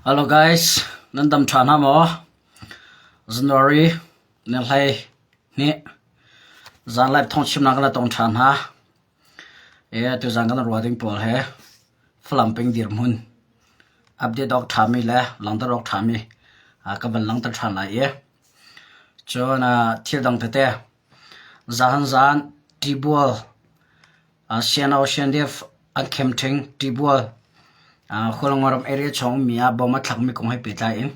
Hello guys, nan dam ṭha hna maw? January ni hlei hnih zanlai thawngchimnak kan la tong ṭhan hna. E tuzan kan ruah ding pawl he Falam peng dirhmun update awk ṭhami le langhter awk ṭhami ka van langhter ṭhan lai i cun thil dang tete zahan zan tibual CNO CNDF an khem ṭhing tibual Hualngoram area chung ummi ah bom a thlakmi kong he pehtlai in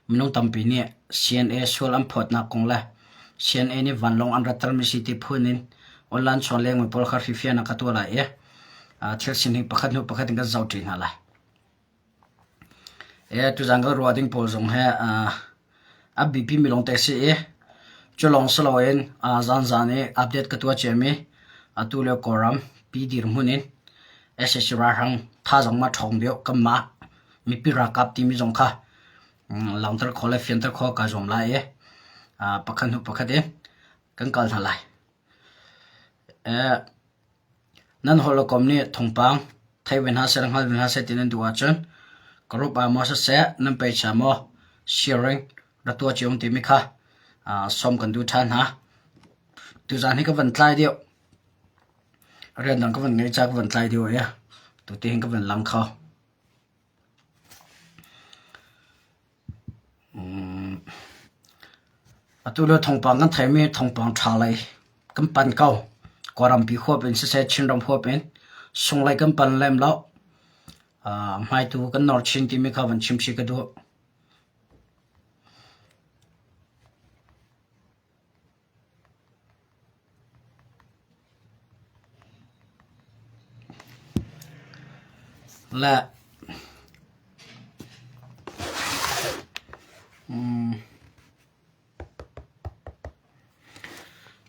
minung tampi nih CNA sual an phawtnak kong le CNA nih vanlawng an rattermi si ti phun in online chawn lengmi pawl kha hrifian ka tuah lai i thil sining pakhat hnu pakhat in kan zohṭi hna lai. Tuzan kan ruah ding pawl zong hi a biapimi lawngte a si i cu lawng si loin zanzan i update ka tuah ciami atu lio Kawlram pi dirhmun in sac ralhrang thazaang ma ṭhawng deuh kanmah mipi ralkap timi zong kha langhter khawh le fianter khawh kaa zuam lai i pakhat hnu pakhat in kan kal hna lai. Nan hawikom nih thawngpang thei ve hna seh le hngal ve hna seh ti nan duh ahcun group ah maw siseh nan peicha maw sharing ra tuah cio timi kha sawm kan duh ṭhan hna. Tuzaan hi ka van tlai deuh. Rian dang ka van ngeih caah ka van tlai deuh i tuti hin ka van lang kho. Atu lio thawngpang kan theimi thawngpang ṭha lei kan pan ko. Kawlrampi huap in siseh Chinram huap in sunglei kan pan lem lo. Hmaitu kan nor chin timi kha van chim chih ka duh. Le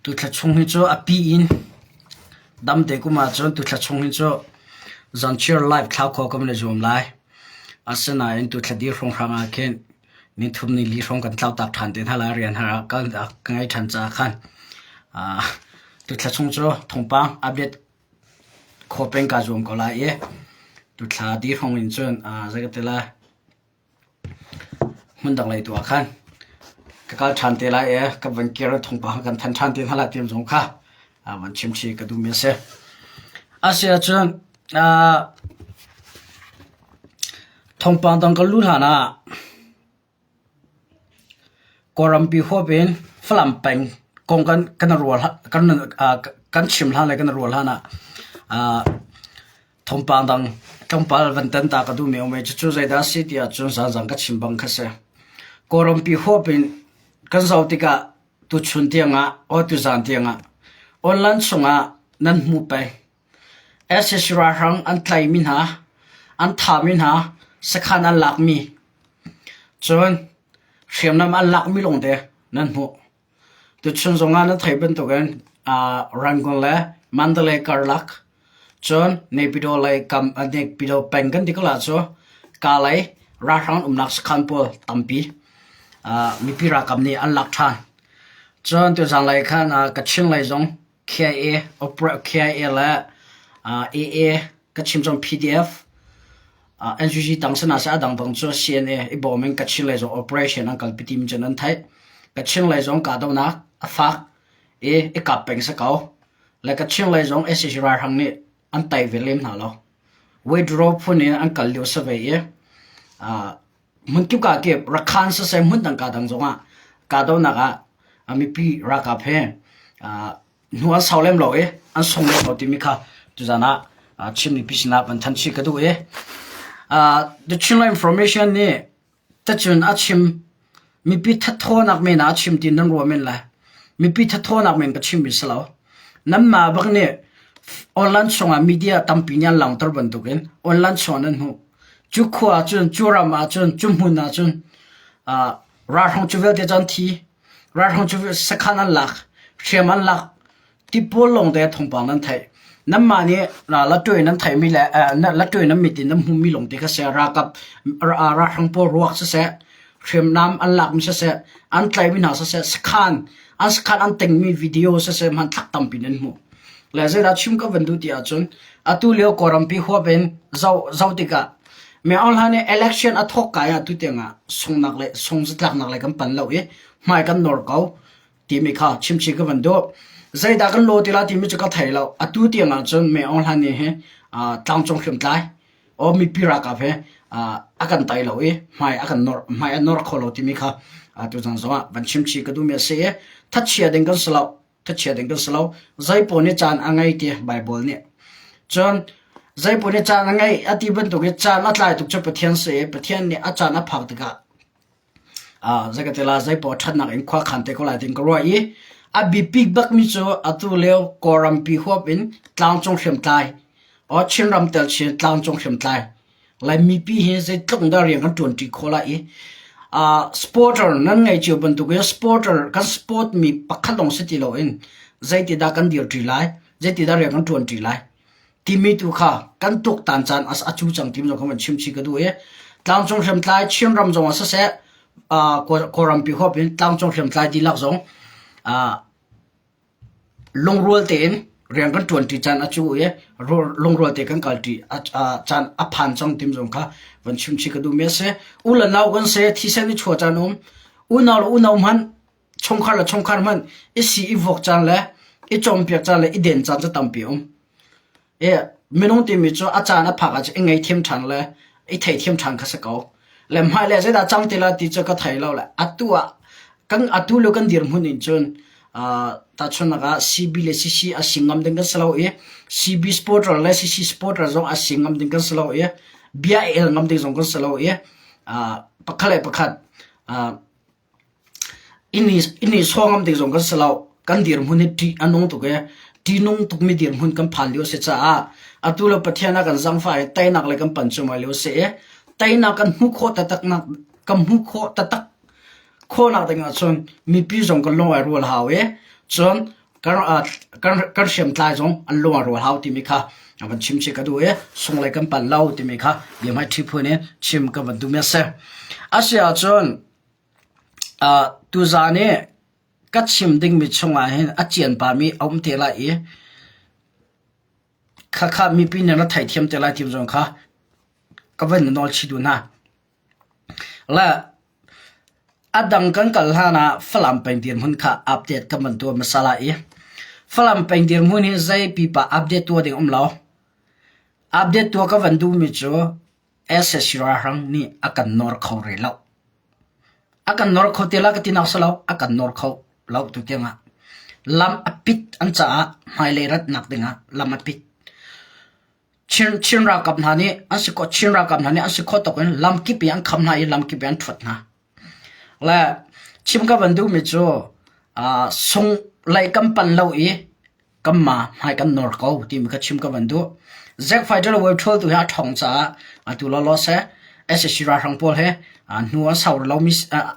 tuthla chung hi cu a pi in damte kum ahcun tuthla chung hi cu zanchiar live thlau kho kan i zuam lai. Asinain tuthla dir hrawnghrang ah khin nithum ni li hrawng kan tlautak ṭhan te hna lai rian har ah ka ngei ṭhan caah khan tuthla chung cu thawngpang update khawh peng kaa zuam ko lai i tuthla di hrawng in cun zei ka ti lai hmun dang lei tu ah khan ka kal ṭhan te lai i ka van kir thawngpang kan than ṭhan te hna lai tiam zong kha van chim chih ka duhmi a si. A si ahcun thawngpang dang ka luh hlan ah Kawlrampi huap in Falam peng kong kan kan rual kan kan chim hlan le kan rual hlan ah thawngpang dang tlawmpal van tan ta ka duhmi a um i cucu zeidah a si ti ahcun zaanzang ka chim bang kha si. Kawlrampi huap in kan zoh tikah tuchun tiangah or tuzaan tiangah online chungah nan hmu peng. Sac ralhrang an tlaimi hna, an thahmi hna, sakhan an lakmi, cun hriamnam an lakmi lawngte nan hmuh. Tuchun zongah nan theih bantukin Rangoon le Mandalay karlak cun Naypyidaw lei kam Naypyidaw peng kan ti ko la cu Kalay ralhrang umnak sakhan pawl tampi mipi ralkap nih an lak ṭhan. Cun tuzaan lei khan Kachin lei zong KIA, KIA le AA ka chim cang PDF NUG tang sana sa adang bang cu CNA i bawm in Kachin lei zong operation an kalpi ti mi cun an theih. Kachin lei zong kahdohnak a fak i i kap peng si ko. Le Kachin lei zong sac ralhrang nih an tei ve lem hna lo. Withdraw phun in an kal lio si ve i hmunkip ka kip Rakhan siseh hmun dang ka dang zongah kahdohnak ah mipi ralkap he hnu an sau lem lo i an sung lem lo timi kha tuzan ah Chin mipi sinah van than chih ka duh i The Chinland Information nih tacun a chim mipi thatthawnak men ah a chim ti nan ruah men lai mipi thatthawnak men ka chimmi si lo nanmah bak nih online chungah media tampi nih an langhter bantukin online chungah nan hmuh Cu khua ahcun, cu ram ahcun, cu hmun ahcun ralhrang cu vialte cu an thi. Ralhrang cu sakhan an lak, hriam an lak. Tipawl lawng te thawngpang nan theih. Nanmah nih latwe nan theihmi le latwe nan mit in nan hmuhmi lawng te kha si. Ralkap ralhrang pawl ruak siseh, hriamnam an lakmi siseh, an tlaihmi hna siseh, sakhan an sakhan an tengmi video siseh hmanthlak tampi nan hmuh. Le zeidah chim ka van duh ti ahcun atu lio Kawlrampi huap in zoh zoh tikah. Me Aung Hlaing nih election a thawk kai ah tutiang ah sungnak le sung zatlaknak lei kan pan lo i hmai kan nawr ko timi kha chimchih ka van duh. Zeidah kan law ti la timi cu ka thei lo. Atu tiang ah cun Me Aung Hlaing nih hi tlangcung hriamtlai aw mipi ralkap he a kan tai lo i hmai a kan nor hmai a nor kho lo timi kha tuzan zong ah van chimchih ka duhmi a si i thachia ding kan si lo. Thachia ding kan si lo. Zeipaw nih caan a ngei ti Baibal nih. Cun zeipaw nih caan a ngei a ti bantuk i caan a tlai tuk cu Pathian si i Pathian nih a caan a phak tikah zeikatila zeipaw ṭhatnak in khua khan te ko lai tiin ka ruah i a biapik bakmi cu atu lio Kawlrampi huap in tlangcung hriamtlai or Chinram tel chin tlangcung hriamtlai Laimipi hi zeitluk dah rian kan ṭuanṭi khawh lai i supporter nan ngeih cio bantukin supporter kan support mi pakhat lawng si ti loin zeitidah kan dirṭi lai, zeitidah rian kan ṭuanṭi lai timi tu kha kan tuaktan caan a cu cang timi zong kha van chimchih ka duh i tlangcung hriamtlai Chinram zong ah siseh Kawlrampi huap in tlangcung hriamtlai dihlak zong Lungrual tein rian kan ṭuanṭi caan a cu i lungrual te kan kalṭi caan a phan cang tim zong kha van chimchih ka duhmi a si. U le nau kan si, thisen i chuah caan um. Unau le unau hmanh, chungkhar le chungkhar hmanh i si i vuak caan le i cawnpiak caan le i den caan cu tampi a um. Minung timi cu a caan a phak ahcun i ngaihthiam ṭhan le i theithiam ṭhan kha si ko. Le hmailei zeidah cang ti lai ti cu ka thei lo le atu ah kan atu lio kan dirhmun in cun tahchunhnak ah CB le CC a si ngam ding kan si lo i CB supporter le CC supporter zong a si ngam ding kan si lo i bia el ngam ding zong kan si lo i pakhat le pakhat Inn i sawh ngam ding zong kan si lo. Kan dirhmun hi ṭih a nung tuk i ṭihnung tukmi dirhmun kan phan lio a si caah atu le Pathian a kan zaangfah i teinak lei kan panh cuahmah lio a si i teinak kan hmuh khawh taktaknak kan hmuh khawh taktak khawhnak ding ahcun mipi zong kan lung ai rual hau i cun kan hriamtlai zong an lung a rual hau timi kha van chim chih ka duh i sunglei kan panh lo timi kha biahmaiṭhi phun in chim ka van duhmi a si. A si ahcun Tuzaan i ka chim dingmi chungah hin a cian pahmi a um te lai i khakha mipi nih na theithiam te lai ti zong kha ka van nawl chih duh hna. Le a dang kan kal hlan ah Falam peng dirhmun kha update kan van tuah hmasa lai i Falam peng dirhmun hi zei pipa update tuah ding um lo. Update tuah ka van duhmi cu Sac ralhrang nih a kan nawr kho rih lo. A kan nawr kho ti la ka tinak si lo, a kan nawr kho lo tu tiangah. Lam a pit an caah hmailei ratnak dingah lam a pit. Chin, Chin ralkap hna nih an si kho, Chin ralkap hna nih an si khawh tawk in lam kip i an kham hna i lam kip i an ṭhuat hna. Le chim ka van duhmi cu uh, sung lei kan pan lo i Kanmah hmai kan nawr ko timi kha chim ka van duh. Zack Fighter le Wave Troll tu hi a ṭhawng caah atu lawlaw seh SSC ralhrang pawl he hnu an sau lomi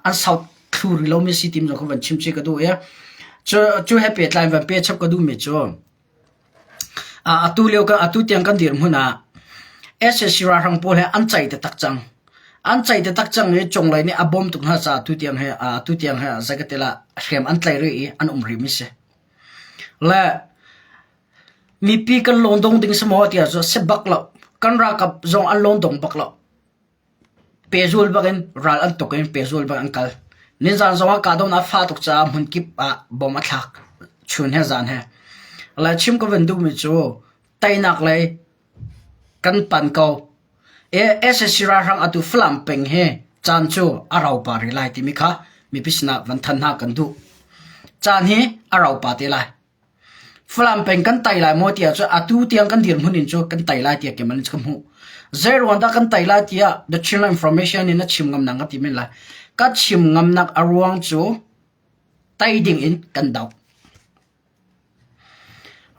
an sau thlu rih lomi si tim zong kha van chim chih ka duh i cu cu he pehtlai van pe chap ka duhmi cu atu lio ka atu tiang kan dirhmun ah SSC ralhrang pawl he an cei taktak cang. An cei taktak cang i cunglei nih a bawm tuk hna caah atu tiang he atu tiang he zeikatila hriam an tlai rih i an um rih mi si. Le mipi kan lawndong ding si maw tiah cun a si bak lo. Kan ralkap zong an lawndong bak lo. Pehzul bak in ral an tuk in pehzul bak an kal. Nizan zong ah kahdohnak a fah tuk caah hmunkip ah bom a thlak. Chun he zan he. Le chim ka van duhmi cu teinak lei kan pan ko. SSC ralhrang atu Falam peng hi caan cu a rau pa rih lai timi kha mipi sinah van thanh hna kan duh. Caan hi a rau pa te lai. Falam peng kan tai lai maw tiah cu atu tiang kan dirhmun in cu kan tai lai tiah keimah nih ka hmuh. Zei ruang dah kan tai lai tiah The Chinland Information in na chim ngam nak ka ti men lai. Ka chim ngamnak a ruang cu tai ding in kan doh.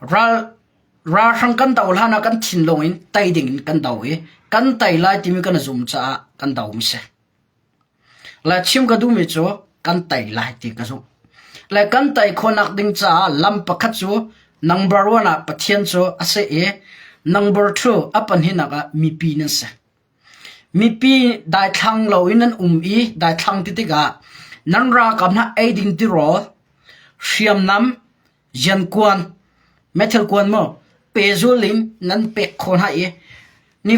Ralhrang kan doh hlan ah kan thinlung in tei ding in kan do i kan tei lai timi kan i zum caah kan domi si. Le chim ka duhmi cu kan tei lai ti ka zumh. Le kan tei khawhnak ding caah lam pakhat cu number one ah Pathian cu a si i number two a pahnihnak ah mipi nan si. Mipi daithlang loin nan um i daithlang ti tikah nan ralkap hna eiding tirawl, hriamnam, riankuan, meithal kuan maw pehzul in nan pek khawh hna i. Ni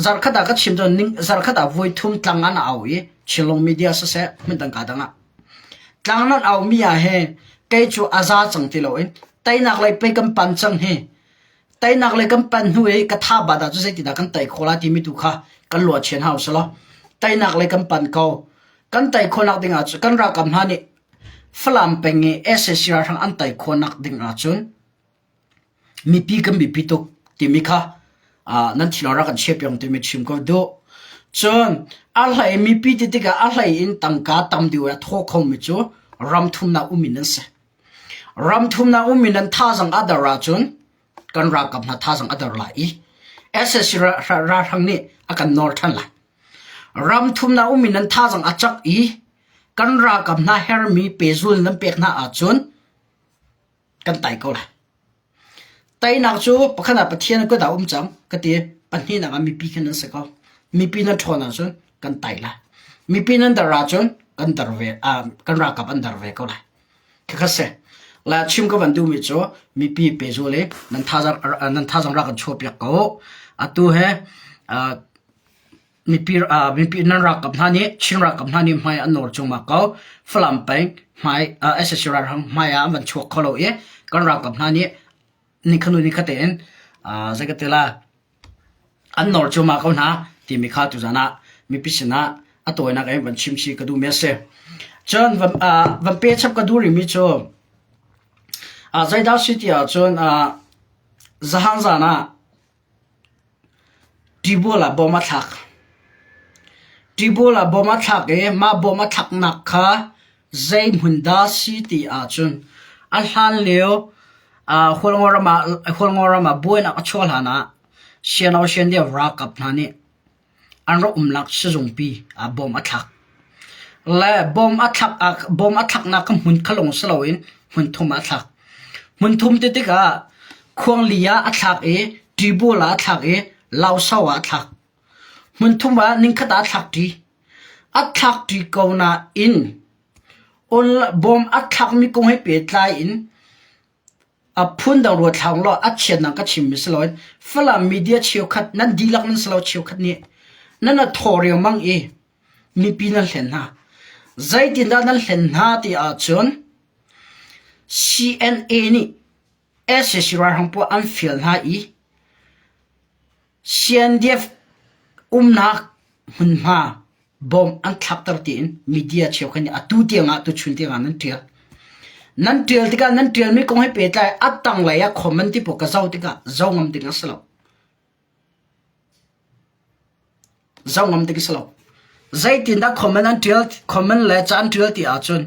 zarkhat ah ka chim cun zarkhat ah voi thum tlang an au i Chinlung media siseh hmundang ka dang ah tlang nan au mi ah hin kei cu a za cang ti loin teinak lei pei kan pan cang hi teinak lei kan pan hnu i ka tha bat ah cu zeitindah kan tei khawh lai timi tu kha kan lua chian hau si law teinak lei kan pan ko kan tei khawhnak ding ah cun kan ralkap hna nih Falam peng i sac ralhrang an tei khawhnak ding ahcun mipi kan biapi tuk timi kha nan thil rak kan chiah piak timi chim ko duh. Cun a hlei mipi ti tikah a hlei in tangka tam deuh a thaw khomi cu ram thumnak um in an si. Ram thumnak um in an thazang a dar ahcun kan ralkap hna thazang a dar lai i sac ralhrang nih a kan nawl ṭhan lai. Ram thumnak um in an thazang a cak i kan ralkap hna hermi pezul nan pek hna ahcun kan tai ko lai. Teinak cu pakhat ah Pathian kut ah um cang ka ti. Pahnihnak ah mipi khan nan si ko. Mipi nan ṭhawn ahcun kan tai lai. Mipi nan dar ahcun kan dar ve, uh, kan ralkap an dar ve ko lai. Khakha si. La chim ka van duhmi cu mipi pezul i nan thazang nan thazang rak kan chuah piak ko. Atu he uh, mipi mipi nan ralkap hna nih Chin ralkap hna nih hmai an nawr cungmah ko. Falam peng hmai sac ralhrang hmai ah an van chuak kho lo i kan ralkap hna nih nikhanu nikhat tein zei ka ti la an nawr cuahmah ko hna timi kha tuzan ah mipi sinah a tawinak in van chim chih ka duhmi a si. Cun van, van pe chap ka duh rihmi cu zeidah si ti ahcun zahan zan ah Tibual ah bawm a thlak. Tibual ah bawm a thlak i mah bawm a thlaknak kha zei hmun dah si ti ahcun a hlan lio Hualngo ram ah Hualngo ram ah buainak a chuah hlan ah Siano Siandiau ralkap hna nih an rak umnak sizungpi ah bawm a thlak. Le bawm a thlak ah bawm a thlaknak kha hmun kha lawng si loin hmun thum ah a thlak. Hmun thum ti tikah khuangli ah a thlak i ṭibual ah a thlak i lausau ah a thlak. Hmun thum ah ningkhat ah a thlak ṭi. A thlak ṭi ko nain bawm a thlakmi kong he pehtlai in A phundang ruat hlah law a chiatnak ka chimmi si loin Falam media cheukhat nan dihlak nan si lo cheukhat nih nan a thaw riangmang i mipi nan hlen hna. Zeitindah nan hlen hna ti ahcun CNA nih sac ralhrang pawl an fial hna i CNDF umnak hmunhma bawm an thlakter tiin media cheukhat nih atu tiangah tuchun tiangah nan ṭial. Nan ṭial tikah nan ṭialmi kong he pehtlai a tanglei ah comment ti pawl ka zoh tikah zoh ngam ding a si lo. Zoh ngam ding a si lo. Zeitindah comment an ṭial comment le ca an ṭial ti ahcun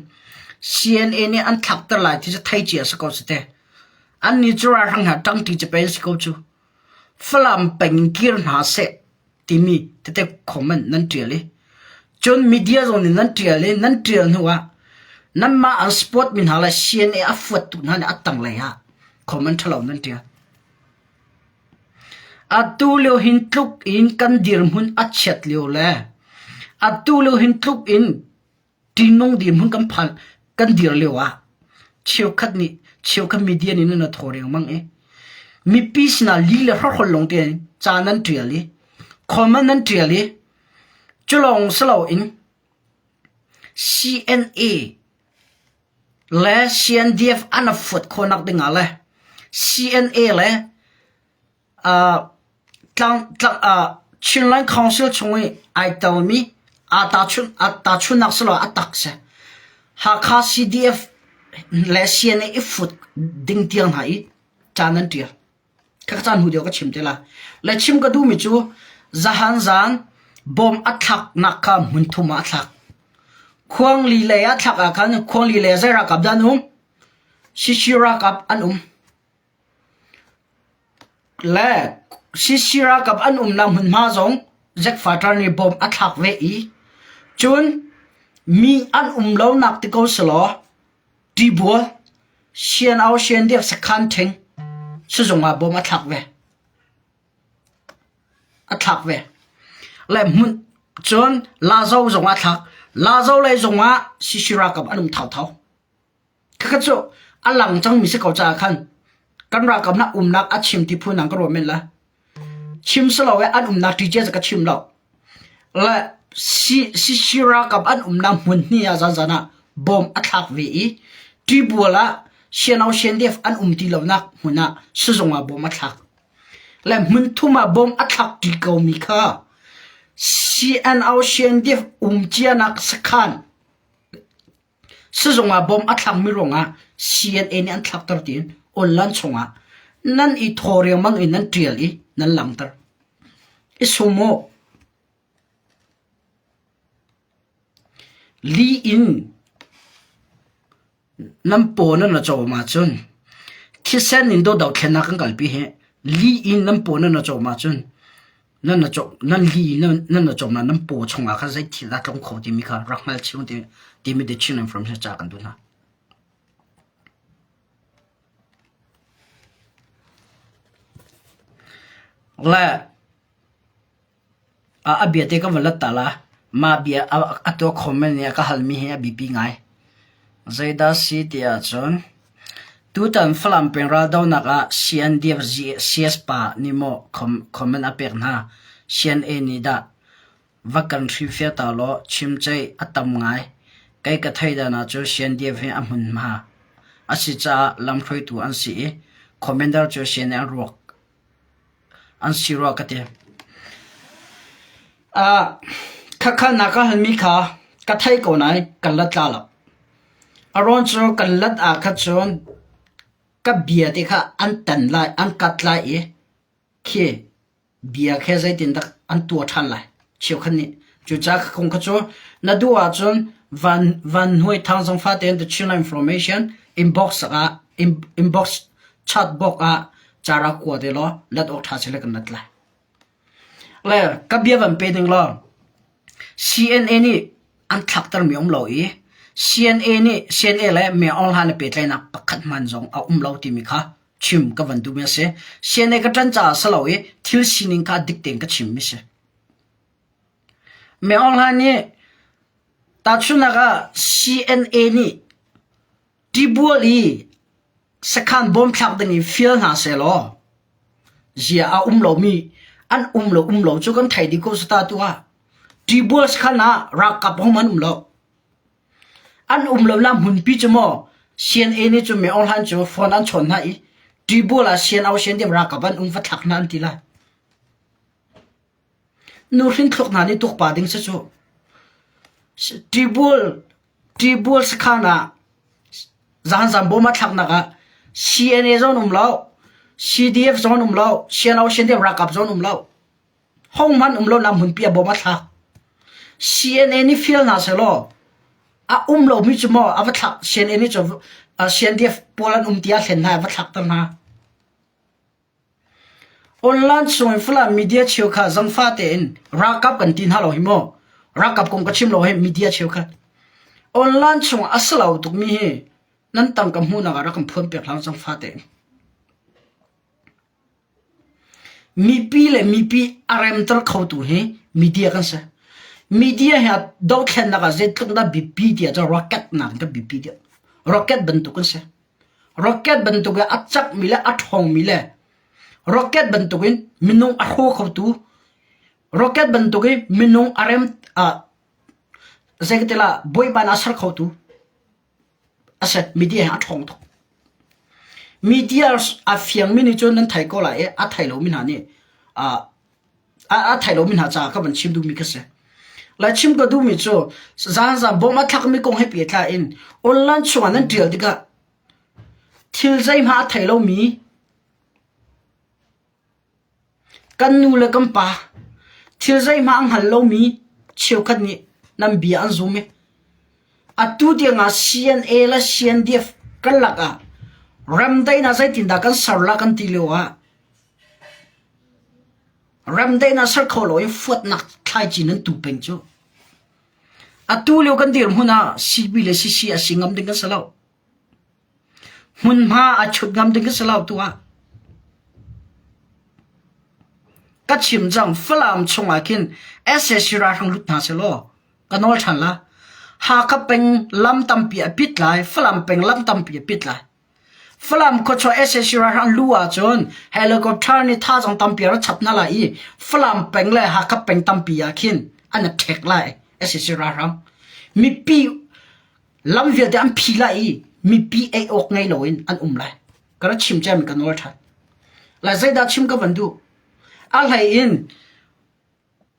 CNA nih an thlakter lai ti cu thei cia si ko si te. Annih cu ralhrang hna ṭangṭi cu pei an si ko cu. Falam peng in kir hna seh timi tete comment nan ṭial i cun media zong nih nan ṭial i nan ṭial hnu ah nanmah an support mi hna le CNA a fuattu hna nih a tanglei ah comment ṭhalo nan ṭial. Atu lio hin tluk in kan dirhmun a chiat lio le atu lio hin tluk in Ṭihnung dirhmun kan phan kan dir lio ah cheukhat nih cheukhat media nih nan thaw riangmang i mipi sinah li le hrokhol lawng tein ca nan ṭial i comment nan ṭial i culawng si loin CNA le CNDF an fuat khawhnak dingah le CNA le Chinland Council chung i ai telmi aa tahchunhnak siloah a tak si. Hakha CDF le CNA i fut ding tiang hna i ca nan ṭial. Khakha caan hnu deuh ka chim te lai. Le chim ka duhmi cu zahan zaan bom a thlaknak kha hmun thum ah a thlak. Khuangli lei ah thlak ah khan Khuangli lei ah zei ralkap dah an um? Sisi ralkap an um. Le CC ralkap an umnak hmunhma zong Zack Fighter nih bomb a thlak ve i cun mi an um lonak ti ko selaw Tibual Sian-au Siandiak sakhan ṭhing sizung ah bomb a thlak ve. A thlak ve. Le hmun cun Lazo zong a thlak. Lazo lei zong ah CC ralkap an um thauthau. Khakha cu a lang cangmi si ko caah khan kan ralkap hna umnak a chim ti phu nang ka ruah men la. Chim si lo i an umnak ṭi cia ka chim lo. Le CC ralkap an umnak hmun hnih ah zanzan ah bom a thlak ve i Ṭibual ah CNO CNDF an um ti lonak hmun ah sizung ah bom a thlak. Le hmun thum ah bom a thlak ṭi komi kha CNO CNDF um cianak sakhan Sizung ah bom a thlakmi ruangah CNA nih an thlakter tiin online chungah nan i thaw riangmang in nan ṭial i nan langhter. I sum u. Li in nan paw nan ra cawm ahcun thisen in dothlennak kan kalpi hi li in nan paw nan ra cawm ahcun Nan nan li nan na cawm nan paw chungah khan zei thil dah tlung kho timi kha rak hngal chih ti timi the Chin information ca kan duh hna. Le a bia te ka van lat ta la mah bia a tuah comment nih a ka halmi hi a biapi ngai. Zeidah si ti ahcun Tutan Falam peng raldohnak ah CNDF CS pa nih maw comment a pek hna? CNA nih dah va kan hrilhfiah ta law chimceih a tam ngai. Kei ka theih dan ahcun CNDF hi a hmunhma a si caah lamhruaitu an si i commander cu CNA an ruak an si rua ka ti. Khakha na ka halmi kha ka thei ko nain kan la tla lo. A rawn cu kan lat ah kha cun ka bia te kha an tan lai, an kat lai i khi bia khi zeitindah an tuah ṭhan lai cheukhat nih. Cucaah ka kong kha cu na duh ahcun van van hnuai thang zong fate in the Chin information inbox ah inbox chat box ah ca rak kua te law lat awk ṭha si le kan lat lai. Le ka bia van pe ding law CNA nih an thlaktermi um lo i CNA nih CNA le Myo Aung Hlaing le pehtlaihnak pakhat hmanh zong a um lo timi kha chim ka van duhmi a si. CNA ka ṭan caah si lo i thil sining kha dik tein ka chimmi si. Myo Aung Hlaing nih tahchunhnak ah CNA nih Tibual i sakhan bawm thlak ding in fial hna sehlaw zia a um lomi an um lo um lo cu kan thei dih ko sata tu ah Tibual sakhan ah ralkap hom an um lo. An um lo la hmunpi cu maw CNA nih cu Myo Hlan cu phone an chawn hna i Tibual ah CNO CNDF ralkap an um va thlak hna an ti lai. Nuhrin thluk hna nih tukpa ding si cu. Tibual Tibual sakhan ah zaanzam bawm a thlaknak ah CNA zong um lo, CDF zong um lo, CNO CNDF ralkap zong um lo. Hohmanh um lo nak hmunpi ah bawm a thlak. CNA nih fial hna sehlaw a um lomi cu maw a va thlak CNA nih cu CNDF pawl an um tiah hlen hna a va thlakter hna. Online chung in Falam media cheukhat zangfah tein ralkap kan ti hna lo hi mu. Ralkap kong ka chim lo hi media cheukhat. Online chung a si lo tukmi hi nan tangka hmuhnak ah rak kan phuan piak hlah zangfah tein. Mipi le mipi a remter khotu hi media kan si. Media hi dothlennak ah zeitluk dah biapi tiah cun rocket nak in biapi deuh. Rocket bantuk kan si. Rocket bantuk in a cakmi le a ṭhawngmi le rocket bantuk in minung a hraw khotu rocket bantuk in minung a rem uh, zeikatila bawipa a ser khotu a si media hi a ṭhawng tuk. Media a fiangmi nih cun nan thei ko lai i a thei lomi hna nih uh, a thei lomi hna caah ka van chim duhmi ka si. Lai chim ka duhmi cu zaanzaan bawm a thlakmi kong he pehtlai in online chungah nan ṭial tikah thil zeihmah a thei lomi kan nu le kan pa thil zeihmah a hngal lomi cheukhat nih nan bia an zum i atu tiangah CNA le CNDF kan lakah remdaihnak zeitindah kan ser la kan ti lio ah Remdaihnak ser kho loin fuatnak thlaici nan tu peng cu. Atu lio kan dirhmun ah CB le CC a si ngam ding kan si lo. Hmunhma a chut ngam ding kan si lo tu ah. Ka chim cang Falam chungah khin SAC ralhrang lut hna selaw ka nawl ṭhan la. Hakha peng lam tampi a pit lai, Falam peng lam tampi a pit lai. Falam khuachuah sac ralhrang lu ahcun helicopter nih thazaang tampi a rak chap hna lai i Falam peng le Hakha peng tampi ah khin an i ṭhek lai sac ralhrang. Mipi lam vialte an phi lai i mipi ei awk ngei loin an um lai. Ka rak chim ciami ka nawl ṭhan. Lai zeidah chim ka van duh? A hlei in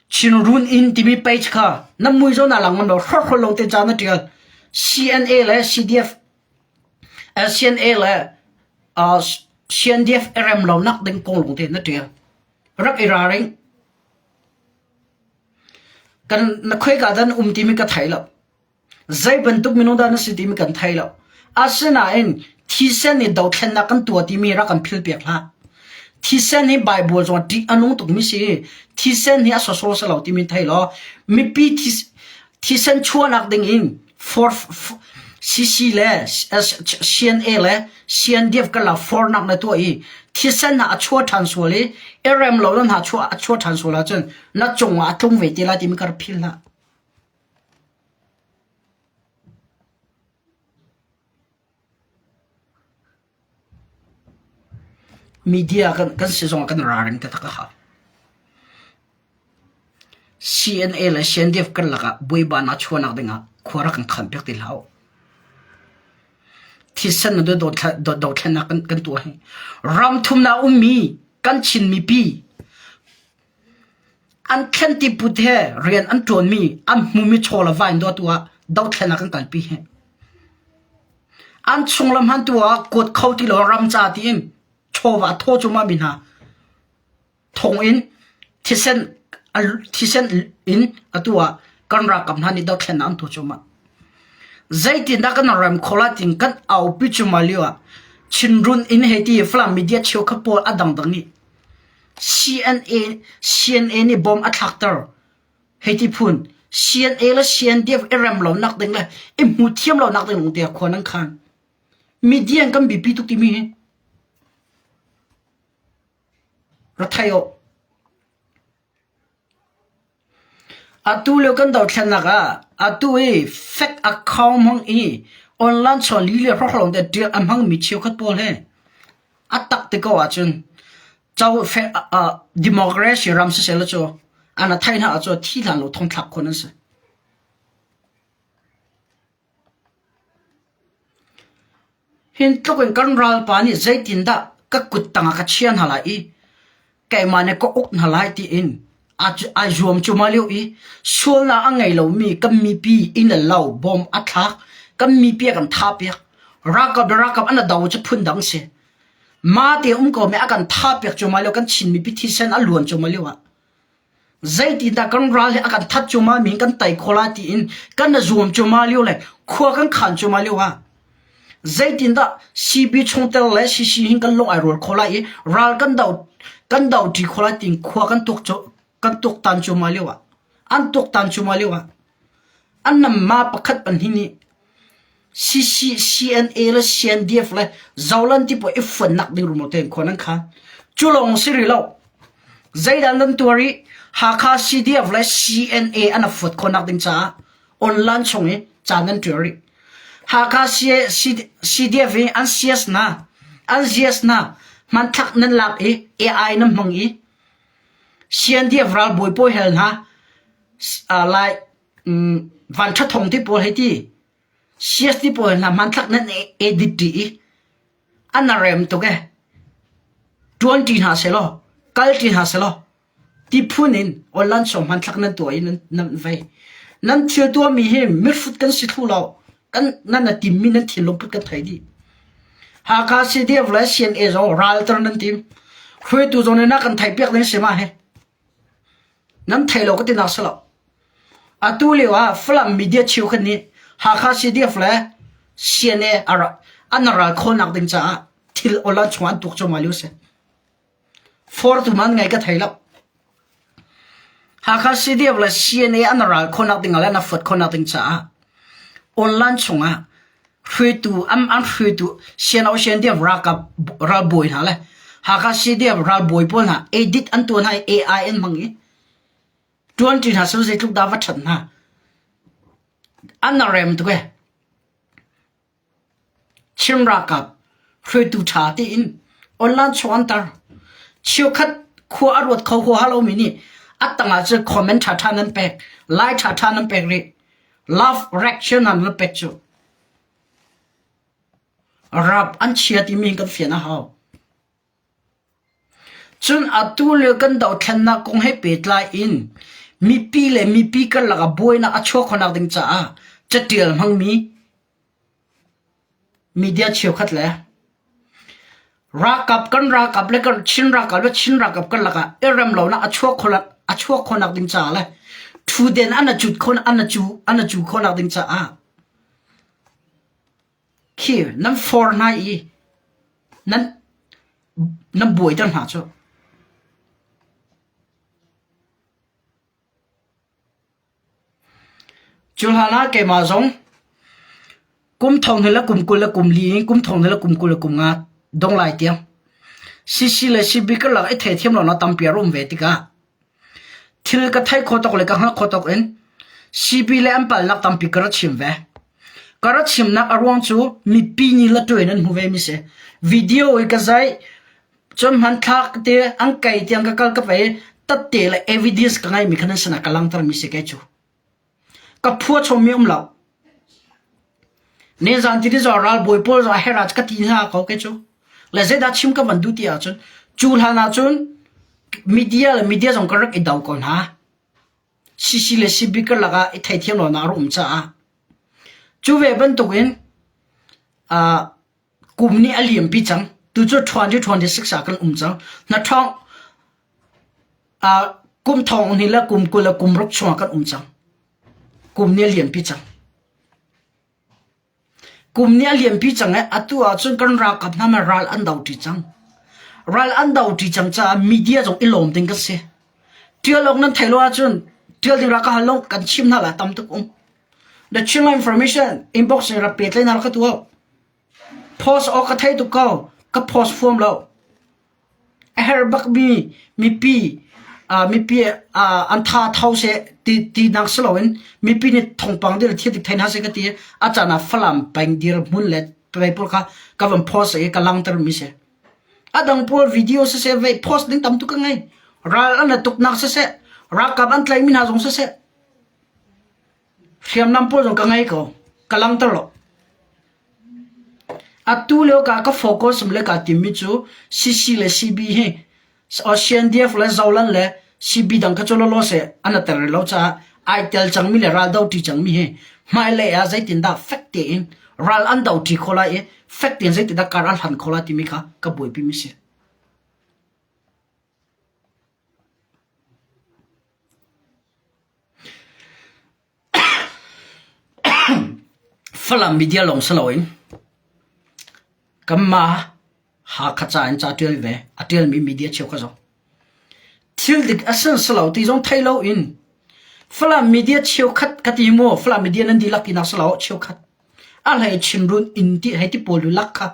Chinrun Inn timi page kha na mui zawn ah lang ngam lo hrawkhrol lo te ca na ṭial. CNA le CDF CNA le uh, CNDF i rem lo nak ding kong lung te na ṭial. Rak i ralring. Kan na khoika dan um timi ka thei lo. Zei bantuk minung dah na si timi kan thei lo. Asinain thisen i dothlennak kan tuah timi rak kan philpiak hlah. Thisen hi Baibal zong ṭih a nung tukmi si. Thisen hi a sawsawh si lo timi thei law mipi thisen chuahnak ding in for CC le CNA le CNDF kan la fornak na tuah i thisen hna a chuah ṭhan sual i i rem lo na hna chuah a chuah ṭhan sual ahcun na cungah a tlung ve te lai timi ka rak phil hlah. Media kan si zongah kan ralring taktak a hau. CNA le CNDF karlak ah buaibanak chuahnak dingah khua rak kan khan piak ti hlah u. Thisen na dothlennak kan tuah hi. Ram thumnak ummi kan Chin mipi An thlen ti put he rian an ṭuanmi an hmumi chaw le va in dawtu ah dothlen ah kan kalpi hi. An chunglam han tu ah kuat kho ti lo ram ca tiin chawva a thaw cuahmah mi hna thong in thisen thisen in atu ah kan ralkap hna nih dothlennak an tuah cuahmah. Zeitindah kan rem kho lai tiin kan aupi cuahmah lio ah Chinrun in hei ti Falam media cheukhat pawl a dangdang nih CNA CNA nih bom a thlakter. Hei ti phun CNA le CNDF i rem lo nak ding le i hmu thiam lo nak ding lung te khua nan khan. Media kan bipi tuk timi hi. Ra thai o. Atu lio kan dothlennak ah atu i fake account hmang i online chawn li le hrawkhrang te ṭial a hmangmi cheukhat pawl hi a tak ti ko ahcun co democracy ram siseh law cu an a thei hna ahcun thi hlan lo thongthlak khun an si. Hin tluk in kan ralpa nih zeitindah ka kut tangah ka chia hna lai i keimah nih ka uk hna lai tiin ai zuam cuahmah lio i sualnak a ngei lomi kan mipi inn le lo bom a thlak, kan mipi a kan thahpiak. Ralkap le ralkap an i do cu phundang si. Mah te um ko mi a kan thahpiak cuahmah lio kan Chin mipi thisen a luan cuahmah lio ah Zeitindah kan ral hi a kan that cuahmah mi kan tei khawh lai tiin kan i zuam cuahmah lio le khua kan khan cuahmah lio ah zeitindah CB chungtel le CC hin kan lung ai rual khawh lai i ral kan do kan do ṭi khawh lai tiin khua kan tuk kan tuktan cuahmah lio ah an tuktan cuahmah lio ah an namma pakhat pahnih nih CC, CNA le CNDF le Zolan ti pawl i fonnak ding rumro tein khua nan khan. Cu lawng si rih lo. Zeidah nan tuar i Hakha CDF le CNA an fuat khawhnak ding caah online chung i ca nan ṭial rih. Hakha CDF i an CS hna, an GS hna hmanthlak nan lak i AI nan hmang i CNDF ralbawi pawl hel hna lai vanṭha thong ti pawl hei ti CS ti pawl hna hmanthlak nan edit ṭi i an rem tuk e ṭuan ṭi hna selaw kal ṭi hna selaw ti phun in online sawm hmanthlak nan tuah i nan vei nan thil tuahmi hi mirhrut kan si thlu lo kan nan a timmi nan thinlung put kan thei dih Hakha CDF le CNA zong ralter nan tim hruaitu zong nih na kan theih piak ding si ma hi Nan thei lo ka ti nak si lo. Atu lio ah Falam media cheukhat nih Hakha CDF le CNA an ral khawhnak ding caah thil online chung an tuk cuahmah lio si. Fortu man ngai ka thei lo. Hakha CDF le CNA an ral khawhnak ding le an fuat khawhnak ding caah online chungah hruaitu an an hruaitu CNO CNDF ralkap ralbawi hna le Hakha CDF ralbawi pawl hna edit an tuah hna i AI an hmang i ṭuanṭi hna sal zeitluk dah va ṭhat hna an rem tuk e Chin ralkap. Hruaitu ṭha tiin online chung an tar. Cheukhat khua a ruat kho huaha lomi nih a tangah cun comment ṭhaṭha nan pek, like ṭhaṭha nan pek rih. Love reaction nan pek cu. Rap an chia timi kan fian a hau. Cun atu lio kan dothlennak kong he pehtlai in mipi le mipi karlak ah buainak a chuah khawhnak ding caah catial hmangmi media cheukhat le ralkap kan ralkap le kan Chin ralkap le Chin ralkap karlak ah i rem lonak a chuah khawh a chuah khawhnak ding caah le thuden an a cut khawh an a cu an a cu khawhnak ding caah Khi nan for hna i nan nan buaiter hna cu. Cu hlan ah keimah zong kum thong hnih le kum 20 le kum li in kum thong hnih le kum 20 le kum nga dong lai tiang CC le CB karlak i theithiam lonak tampi a um ve tikah Thil ka theih khawh tawk le ka hngalh khawh tawk in CB le an palnak tampi ka ra chim ve. Ka ra chimnak a ruang cu mipi nih latuai in an hmu ve mi si. Video i ka zai, cun hmanthlak te an kai tiang ka kal ka pei tatte le evidence ka ngeimi kha nan sinah ka langhter mi si kei cu. Ka phua chommi um lo. Nizan ti zo ralbawi pawl zo hera ka ti hna ko ke cu. Le zeidah chim ka van duh ti ahcun cu hlan ahcun media le media zong ka rak i do ko hna. CC le CB karlak ah i theithiam lo nak a um caah. Cu ve bantukin uh, kum nih a liampi cang. Tu cu 2026 ah kan um cang. Na ṭhawng uh, kum thong hnih le kum 20 le kum ruk chungah kan um cang. Kum nih a liampi cang. Kum nih a liampi cang i atu ahcun kan ralkap hna nih ral an do ṭi cang. Ral an do ṭi cang caah media zong i lawm ding kan si. Ṭial awk nan theih lo ahcun ṭial ding rak ka hal lo kan chim hna la tam tuk um. The Chinland information inbox in rak pe tlai hna ka tu. Post awk ka thei tuk ko. Ka post fuam lo. A herh bakmi mipi mipi an tha tho seh ti tinak si loin mipi nih thawngpang dir thil dik thei hna seh ka ti. A caan ah Falam peng dirhmun le pawl kha ka van post i ka langhter mi si. A dang pawl video siseh vei post ding tam tuk ka ngei. Ral an tuknak siseh, ralkap an tlaihmi hna zong siseh, Hriamnam pawl zong ka ngei ko. Ka langhter lo. Atu lio ka ka focus le ka timmi cu CC le CB hi CNDF le Zolan le CB dang kha cu lawlaw seh an a tel rih lo caah ai tel cangmi le ral do ṭi cangmi hi hmailei ah zeitindah fek tein ral an do ṭi kho lai i fek tein zeitindah kar an hlan kho lai timi kha ka buaipimi si. Falam media lawng si loin kanmah Hakha ca in ca ṭial ve a ṭialmi media cheukhat zong thil dik a si si lo ti zong thei loin Falam media cheukhat ka ti maw Falam media nan dihlak tinak si lo cheukhat a hlei Chinrun inn ti hei ti pawl lak kha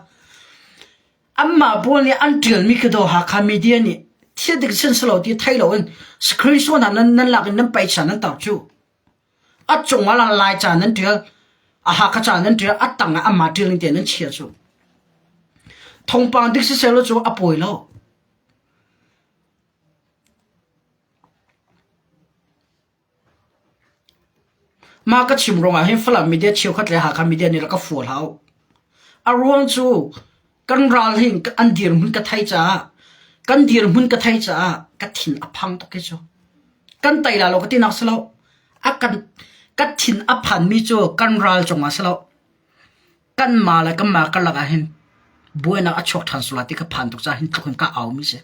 Anmah pawl nih an ṭialmi khi daw Hakha media nih thil dik sin si lo ti thei loin screenshot hna nan nan lak in nan paih nan tar cu. A cung ah Lai ca nan ṭial, a Hakha ca nan ṭial, a tang ah anmah ṭial ning te nan chia cu. Thawngpang dik siseh law cu a pawi lo. Mah ka chim ruangah hin Falam media cheukhat le Hakha media nih rak ka fual hau. A ruang cu kan ral hi an dirhmun ka thei caah kan dirhmun ka thei caah ka thin a phang tuk hi cu. Kan tei la lo ka tinak si lo. A kan ka thin a phanmi cu kan ral cungah si lo. Kanmah le kanmah karlak ah hin buainak a chuak ṭhan sual lai ti ka phan tuk caah hin tluk in ka aumi si.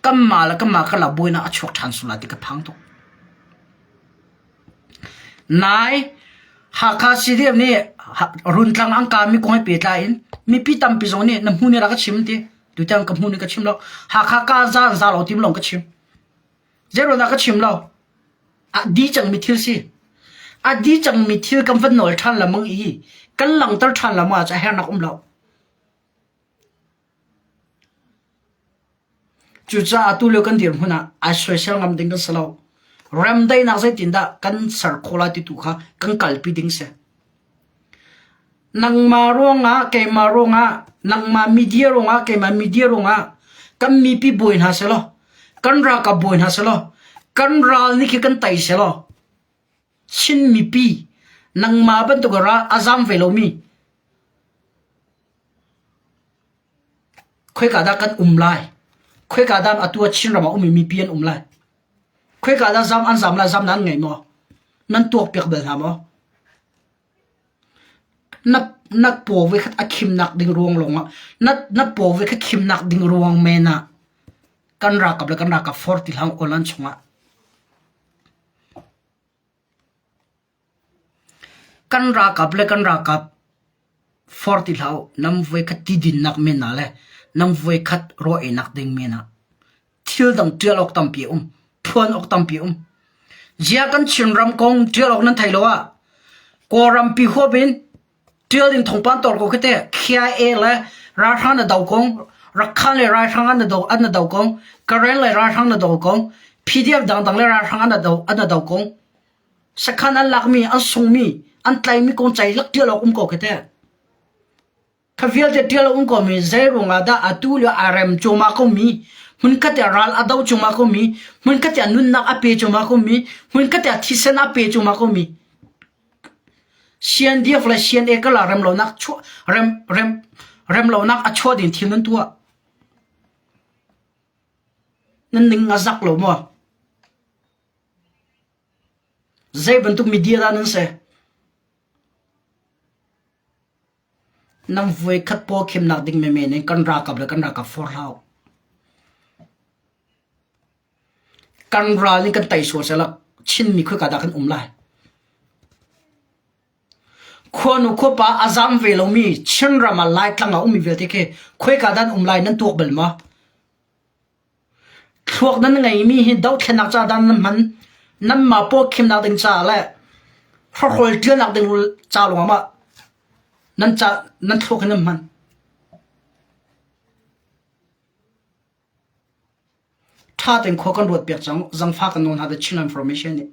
Kanmah le kanmah karlak buainak a chuak ṭhan sual lai ti ka phang tuk. Nai Hakha CDF nih Runtlang an kaami kong he pehtlai in mipi tampi zong nih na hmun i rak ka chim ti. Tutan ka hmun in ka chim lo. Hakha ka za an za lo tim lawng ka chim. Zeiruangah ka chim lo? A di cangmi thil si. A di cangmi thil kan van nawl ṭhan lengmang i kan langhter ṭhan lengmang ahcun a hernak um lo. Cucaah tulio kan dirhmun ah ai soisel ngam ding kan si lo. Remdaihnak zeitindah kan ser khawh lai ti tu kha kan kalpi ding si. Nangmah ruangah keimah ruangah nangmah media ruangah keimah media ruangah kan mipi buai hna selaw kan ralkap buai hna selaw kan ral nih khi kan tei selaw Chin mipi nangmah bantuk ral a zam ve lomi khoika dah kan um lai khoika dah atu ah Chinram ah ummi mipi an um lai khoika dah zam an zam lai zam nan ngei maw nan tuak piak bal hna maw Na na paw voikhat a khimnak ding ruang lawngah na na paw voikhat khimnak ding ruang men ah kan ralkap le kan ralkap for ti hlah online chungah kan ralkap le kan ralkap for ti hlah u nan voikhat ti dinnak men ah le nan voikhat raw einak ding men ah thil dang ṭial awk tampi a um, phuan awk tampi a um. Zia kan Chinram kong ṭial awk nan thei lo ah Kawlrampi huap in ṭial ding thawngpang tor ko khi teh KIA le ralhrang na do kong, Rakhan le ralhrang an na do an na do kong, Karen le ralhrang na do kong, PDF dangdang le ralhrang an na do an na do kong, sakhan an lakmi, an sungmi, an tlaimi kong cai lak ṭial awk um ko khi teh. Kha vialte ṭial a um komi zeiruangah dah atu lio aa rem cuahmah komi, hmunkhat ah ral a do cuahmah komi, hmunkhat ah nunnak a pe cuahmah komi, hmunkhat ah thisen a pe cuahmah komi CNDF le CNA karlak remlonak chuah rem rem remlonak a chuah ding thil nan tuah. Nan ning a zak lo maw? Zei bantuk media dah nan si? Nan voikhat pawkhimnak ding menmen in kan ralkap le kan ralkap for hlah u. Kan ral nih kan tei sual sehlaw Chinmi khoika dah kan um lai? Khuanu khuapa a zam ve lomi Chinram ah Laitlang ah ummi vialte khi khoika dah an um lai nan tuak bal maw? Thluak nan ngeimi hi dothlennak ca dah nan hman? Nanmah pawkhimnak ding caah le hrawkhrol ṭialnak ding ca lawngah mah nan ca nan thluak hi nan hman? Ṭha tein khua kan ruat piak cang. Zangfah kan nawl hna The Chinland Information nih.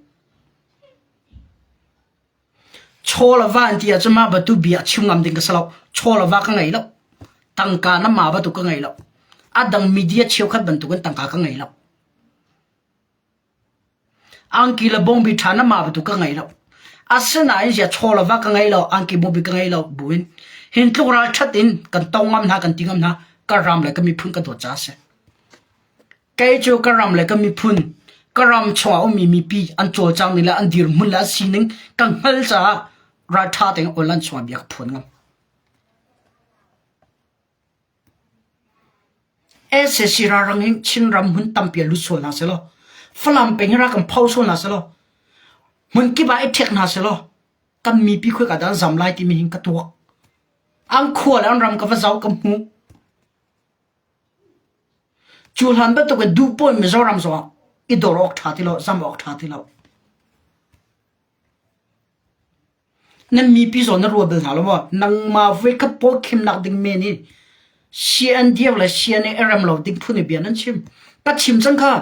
Chaw le va an ti ahcun mah bantuk bia a chim ngam ding ka si lo. Chaw le va ka ngei lo. Tangka na ma bantuk ka ngei lo. A dang media cheukhat bantukin tangka ka ngei lo. Angki le bawngbi ṭha na ma bantuk ka ngei lo. Asinain zia chaw le va ka ngei lo, angki bawngbi ka ngei lo buin hin tluk ral ṭhat in kan to ngam hna kan ti ngam hna ka ram le ka miphun ka dawt caah a si. Kei cu ka ram le ka miphun, ka ram chungah a ummi mipi an cawlcang ning le an dirhmun le an sining ka hngal caah ralṭha tein online chungah bia ka phuan ngam. SAC ralrang in Chinram hmun tampi ah lut sual hna sehlaw, Falam peng hi rak kan pho sual hna sehlaw, hmun kip ah i ṭhek hna sehlaw, kan mipi khoika dah an zam lai timi hin ka tuak. An khua le an ram ka va zoh ka hmuh. Cu hlan bantuk in duh pawi Mizoram zongah i dor awk ṭha ti lo, zam awk ṭha ti lo. Nan mipi zawn na ruat bal hna lo maw? Nangmah voikhat pawl khimnak ding men hi CNDF le CNA i rem lo ding phun i bia nan chim. Ka chim cang kha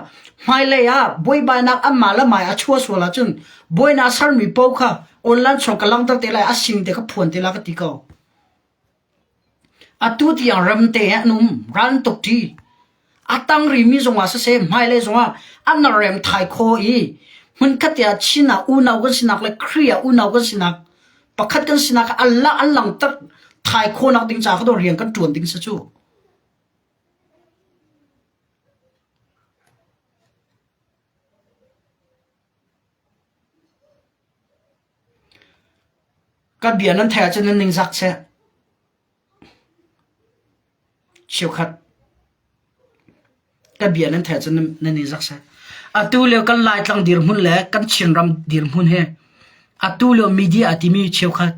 hmailei ah buaibainak anmah le mai a chuah sual ahcun buainak sermi paoh kha online chung ka langhter te lai, a sing te ka phuan te lai ka ti ko. Atu tiang ramte he an um. Ral an tuk ṭi. A tang rihmi zongah siseh, hmailei zongah an rem thai khawh i hmunkhat te ah Chin ah unau kan sinak le Khrih ah unau kan sinak pakhat kan sinak Allah an langhter thai khawhnak ding caah kha rian kan ṭuan ding si cu. Ka bia nan theih ahcun nan ningzak seh. Cheukhat ka bia nan theih ahcun nan ningzak seh. Atu lio kan Laitlang dirhmun le kan Chinram dirhmun hi atu lio media a timi cheukhat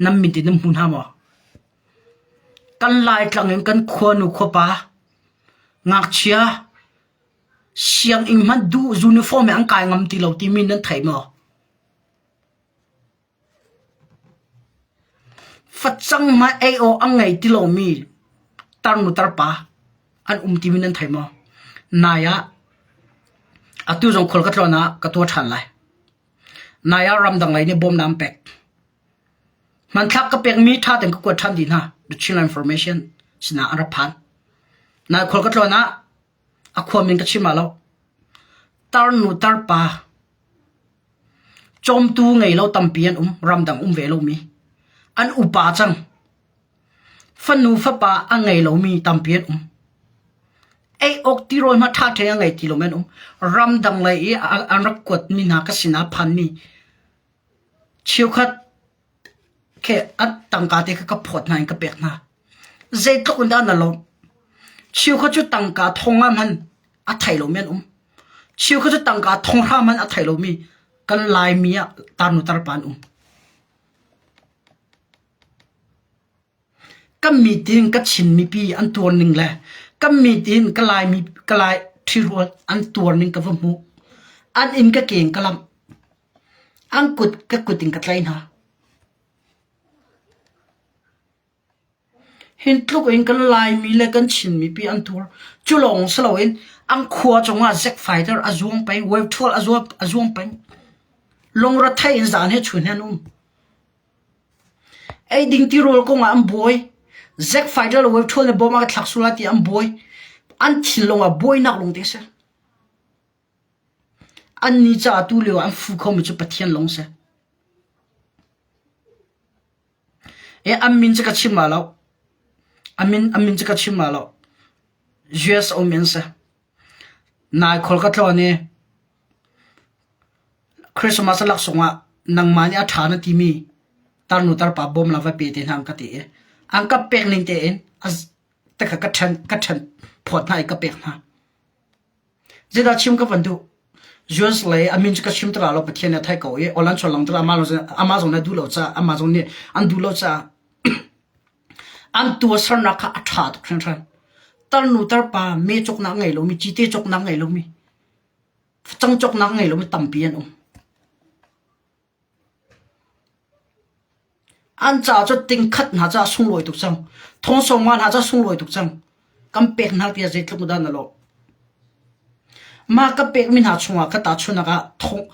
nan mit in nan hmu hna maw? Kan Laitlang in kan khuanu khuapa ngakchia sianginn hmanh duh uniform he an kai ngam ti lo timi nan thei maw? Facang hmanh ei awk a ngei ti lomi tarnu tarpa an um timi nan thei maw? Nai ah atu zong khual ka tlawn ah ka tuah ṭhan lai. Nai ah ramdang lei nih bawmnak an pek. Hmanthlak ka pekmi ṭha tein ka kuat ṭhan dih hna. The Chinland Information sinah an rak phan. Nai khual ka tlawn ah a khua min ka chim ah lo. Tarnu tarpa cawmtu ngei lo tampi an um, ramdang um ve lomi. An upa cang. Fanu fapa a ngei lomi tampi an um. Ei awk tirawl hmanh ṭha ṭheng a ngei ti lomi an um. Ramdang lei i an rak kuatmi hna ka sinah phanmi Cheukhat khi an tangka te kha ka phawt hna in ka pek hna. Zeitluk in dah na lawmh? Cheukhat cu tangka thong ah hmanh a thei lomi an um. Cheukhat cu tangka thong hra hmanh a thei lomi kan Laimi ah tarnu tarpa an um. Kan meeting ka Chin mipi an tuar ning le kan meeting ka Laimi ka Lai ṭhirual an tuar ning ka va hmuh. An inn ka keng ka lamh. An kut ka kut in ka tlaih hna. Hin tluk in kan Laimi le kan Chin mipi an tuar. Cu lawng si loin an khua cungah Zack Fighter a zuang peng, wave thual a zuang, a zuang peng. Lungrethei in zan he chun he an um. Eiding tirawl kongah an buai. Zack Fighter le wave thual nih bom a ka thlak sual lai ti an buai. An thinlung ah buainak lung te a si. Annih caah tu lio ah an fu khomi cu Pathian lawng si. E an min cu ka chim ma lo. A min an min cu ka chim ma lo. US um in si. Nai khol ka tlawn i Christmas laksawng ah nangmah nih a ṭha na timi tarnu tarpa bawm la va pe te hna an ka ti i an ka pek ning tein takha ka ṭhen ka ṭhen phawt hna i ka pek hna. Zeidah chim ka van duh? US lei a min cu ka chim ti lo Pathian nih a theih ko i Olan chuan lang tila amah zong nih a duh lo caah amah zong nih an duh lo caah an tuahsernak kha a ṭha tuk hringhran. Tarnu tarpa me cawknak ngei lomi cite cawknak ngei lomi facang cawknak ngei lomi tampi an um. An ca cu tingkhat hna caah sunglawi tuk cang. Thawngsawng hna caah sunglawi tuk cang. Kan pek hna tiah zeitluk dah na lawh. Mah ka pekmi hna chungah ka tahchunhnak ah thong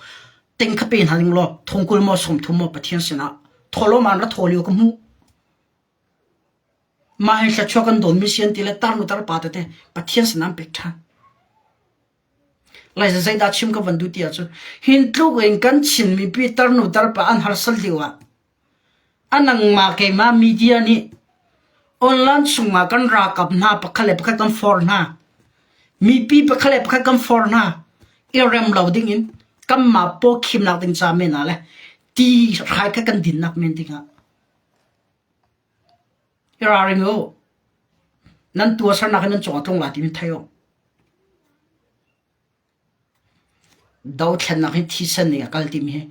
ting kha pe hna ning law thongkul maw 30 maw Pathian sinah thawhlawm an ra thaw lio ka hmuh. Mah hi thluachuah kan dawnmi si an ti le tarnu tarpa tete Pathian sinah an pek ṭhan. Lai zeidah chim ka van duh ti ahcun hin tluk in kan Chin mipi tarnu tarpa an harsat lio ah a nangmah keimah media nih online chungah kan ralkap hna pakhat le pakhat kan forh hna mipi pakhat le pakhat kan forh hna i rem lo ding in kanmah paw khimnak ding ca men ah le ti hrai kha kan dinnak men dingah i ralring u nan tuahsernak hi nan cung ah tlung lai timi thei u. Dothlennak hi thisen ning a kal timi hi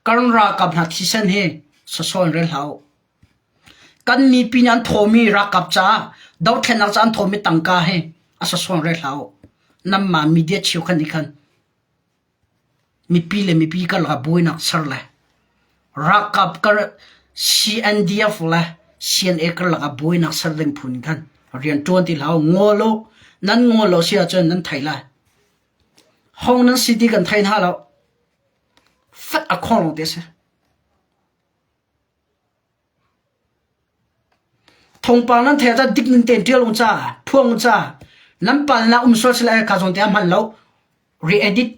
kan ralkap hna thisen hi sawsawh in rel hlah u. Kan mipi nih an thawmi ralkap caah dothlennak caah an thawmi tangka hi a sawsawh in rel hlah u. Nanmah media cheukhat nih khan Mipi le mipi karlak ah buainak ser le ralkap kar CNDF le CNA karlak ah buainak ser ding phun khan rian ṭuan ti hlah u. Ngol u. Nan ngol lo si ahcun nan thei lai. Hong nan si ti kan thei hna lo. Fat a khong lawng te a si. Thawngpang nan theih ahcun dik ning tein ṭial u ca, phuang u ca. Nan palnak um sual sile ka zawn te a hman lo. Re-edit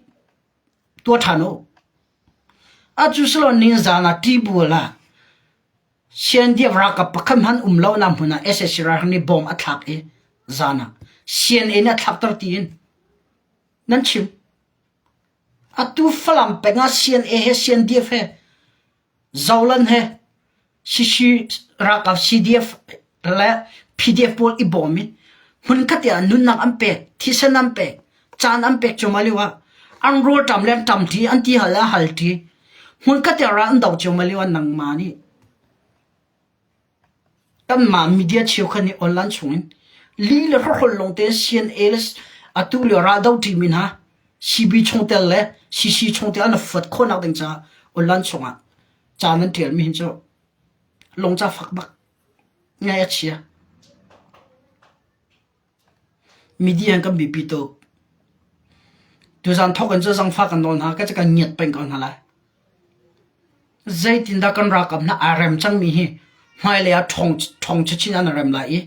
tuah ṭhan u. Atu silo ningzan ah ṭibual ah CNDF ralkap pakhat hmanh um lo nak hmun ah sac ralhrang nih bom a thlak i zan ah CNA nih a thlakter tiin nan chim. Atu Falam peng ah CNA he CNDF he Zolan he Shishi ralkap CDF le PDF pawl i bawm i hmunkhat ah nunnak an pek, thisen an pek, caan an pek cuahmah lio ah an rawlṭam le an ṭamṭi, an ti hal le an halṭi. Hmunkhat ah ral an do cuahmah lio ah nangmah nih kanmah media cheukhat nih online chungin li le hrawhhrol lawng tein CNA le atu lio raldo ṭimi hna CB chungtel le CC chungtel an i fuat khawhnak ding caah online chungah ca nan ṭialmi hin cu lungca fak bak ngaih a chia. Media an kan biapi tuk. Tuzaan thawk in cu zangfah kan nawl hna, ka cu kan ngiat peng ko hna lai. Zeitindah kan ralkap hna aa rem cangmi hi hmailei ah ṭhawng ṭhawng chinchin an rem lai i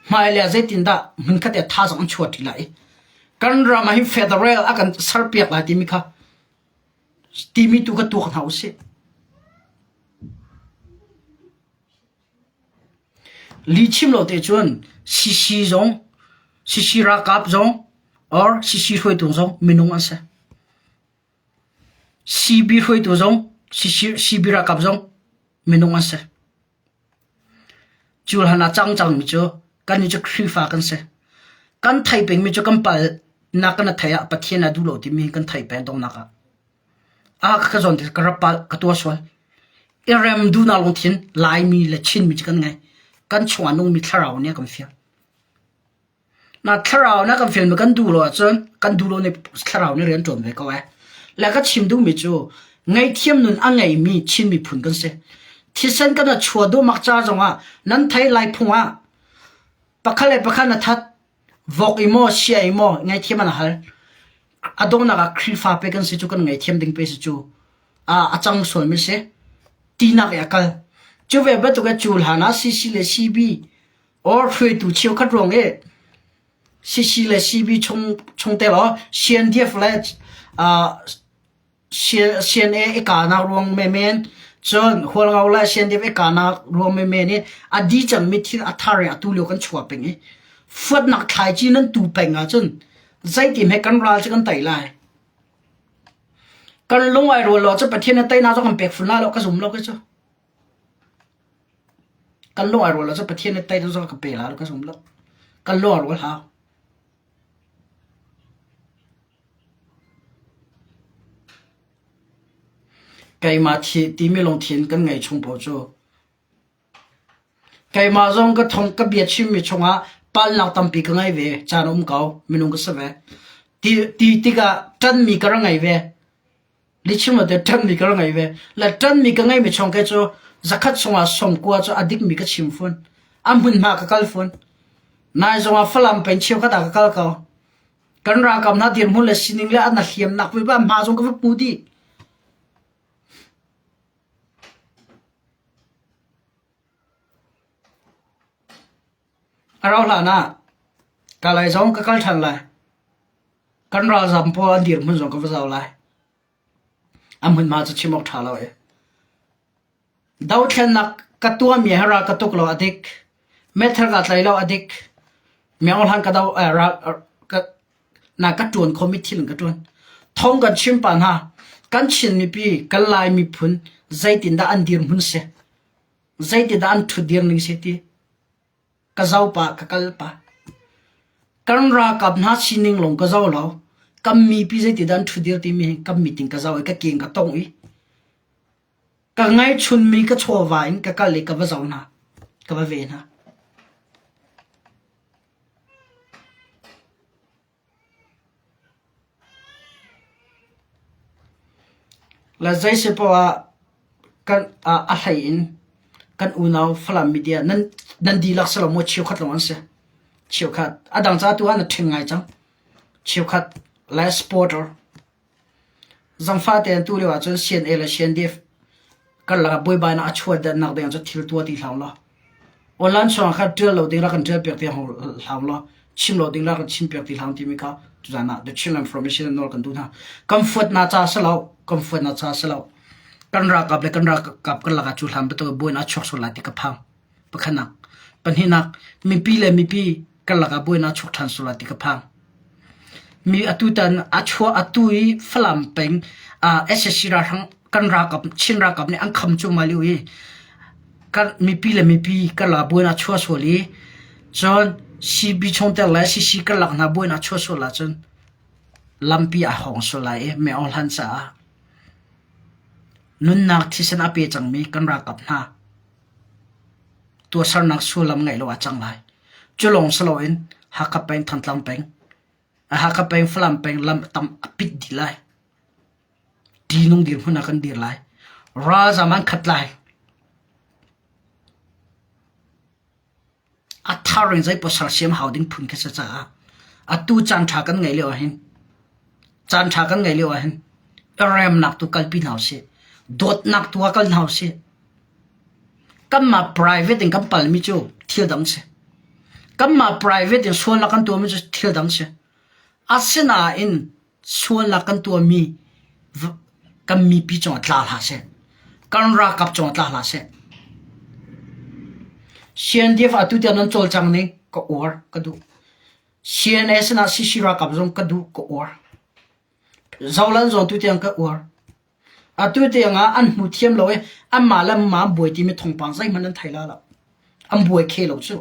hmailei ah zeitindah hmunkhat ah thazaang an chuah ṭi lai i kan ram ah hin federal a kan serpiak lai timi kha timi tu kha tuak hna usih. Lihchim lo te cun CC zong CC ralkap zong or CC hruaitu zong minung an si. CB hruaitu zong CB ralkap zong minung an si. Cu hlan ah cang cangmi cu kannih cu Khrihfa kan si. Kan theih pengmi cu kan palnak kan theih ah Pathian a duh lo timi kan theih peng donghnak ah. Ah ka zawn te ka rak palh ka tuah sual. I rem duhnak lungthin Laimi le Chinmi cu kan ngei. Kan chungah nungmi thlarau nih a kan fial. Na thlarau na kan fialmi kan duh lo ahcun kan duh lo nih thlarau nih rian ṭuan ve ko ai. Le ka chim duhmi cu ngaihthiam nun a ngeimi Chin miphun kan si. Thisen kan a chua duhmak ca zongah nan thei lai phung ah pakhat le pakhat na that vok i maw sia i maw ngaihthiam an hal. A donghnak ah Khrihfa pe kan si cu kan ngaihthiam ding pe si cu a a cang sualmi si. Tinak i a kal. Cu ve bantuk cu hlan ah CC le CB or hruaitu cheukhat ruang i CC le CB chung chungtel aw CNDF le uh, CNA i kanak ruang menmen cun Hualngo le CNDF i kanak ruang menmen i a di cangmi thil a thar in atu lio kan chuah peng i fuatnak thlaici nan tu peng ahcun zeitin he kan ral cu kan tei lai kan lung ai rual lo cu Pathian na teinak zong kan pek fun lai lo ka zum lo ke cu Kan lung ai rual lo cu Pathian nih tei zong ka pe la ka zum lo. Kan lung a rual hau. Keimah thi timi lungthin kan ngei chung paoh cu keimah zong ka thong ka bia chimmi chungah palnak tampi ka ngei ve caan um ko minung ka si ve ti ti tikah ṭanmi ka ra ngei ve Lichim te ṭanmi ka ngei ve. Le ṭanmi ka ngeimi chung ke cu zakhat chungah sawmkua cu a dikmi ka chim fawn. A hmunhma ka kal fawn. Nai zongah Falam peng cheukhat ah ka kal ko. Kan ralkap hna dirhmun le sining le an hliamnak viva hma zong ka va hmu dih. A rauh hlan ah kalay zong ka kal ṭhan lai. Kan ralzam pawl an dirhmun zong ka va zoh lai. A hmunhma cu chim awk ṭha lo e. Dothlennak ka tuahmi he ral ka tuk lo a dik. Meithal ka tlai lo a dik. Myohlan ka do eh, ral ka na ka ṭuan khomi thil in ka ṭuan. Thong kan chim pa hna. Kan Chin mipi, kan Lai miphun zeitindah an dirhmun si? Zeitindah an ṭhutdir ning si ti? Ka zoh pah, ka kal pah. Kan ralkap hna sining lawng ka zoh lo. Kan mipi zeitindah an ṭhutdir timi hi kan meeting ka zoh i ka keng ka tongh i ka ngaihchunmi ka chawva in ka kal i ka va zoh hna, ka va ve hna. Le zei si poah ah kan a hlei in kan unau Falam media nan nan dihlak si lo maw cheukhat lawng an si. Cheukhat. A dang ca tu ah na ṭhing ngai cang. Cheukhat le supporter. Zangfah tein tu lio ahcun CNA le CNDF karlak ah buaibainak a chuah nak ding cu thil tuah ti hlah law. Online chungah khan ṭial lo ding rak kan ṭial piak ti hlah law chim lo ding rak kan chim piak ti hlah timi kha tuzan ah The Chinland Information nawl kan duh hna. Kan fuatnak ca si lo, kan fuatnak ca si lo. Kan ralkap le kan ralkap karlak ah cu hlan bantuk buainak a chuak sual lai ti ka phang. Pakhatnak. Pahnihnak, mipi le mipi karlak ah buainak a chuak ṭhan sual lai ti ka phang. Mi atutan a chuah atu i Falam peng uh, SSC ralhrang kan ralkap Chin ralkap nih an kham cuahmah lio i kan mipi le mipi karlak ah buainak chuah sual i cun CB chungtel le CC karlak hna buainak chuah sual ahcun lampi a hawng sual lai i mei hlan caah nunnak thisen a pe cangmi kan ralkap hna tuahsernak sullam ngeih lo a cang lai. Cu lawng si loin Hakha peng, Thantlang peng, Hakha peng, Falam peng lam tam a pit dih lai. Ṭihnung dirhmun ah kan dir lai. Ralzam an khat lai. A thar in zeipaw sersiam hau ding phun khi si caah atu caan ṭha kan ngeih lio ahhin caan ṭha kan ngeih lio ahhin remnak tu kalpi hna usih. Dawtnak tu ah kal hna usih. Kanmah private in kan palmi cu thil dang si. Kanmah private in sualnak kan tuahmi cu thil dang si. Asinain sualnak kan tuahmi kan mipi cungah tla hlah seh. Kan ralkap cungah tla hlah seh. CNDF atu tiang nan cawlcang ning ka uar ka duh. CNA sinah CC ralkap zong ka duh ka uar. Zolan zong tu tiang ka uar. Atu tiang ah an hmu thiam lo i anmah le anmah an buai timi thawngpang zeihmanh an thei la lo. An buai khe lo cu.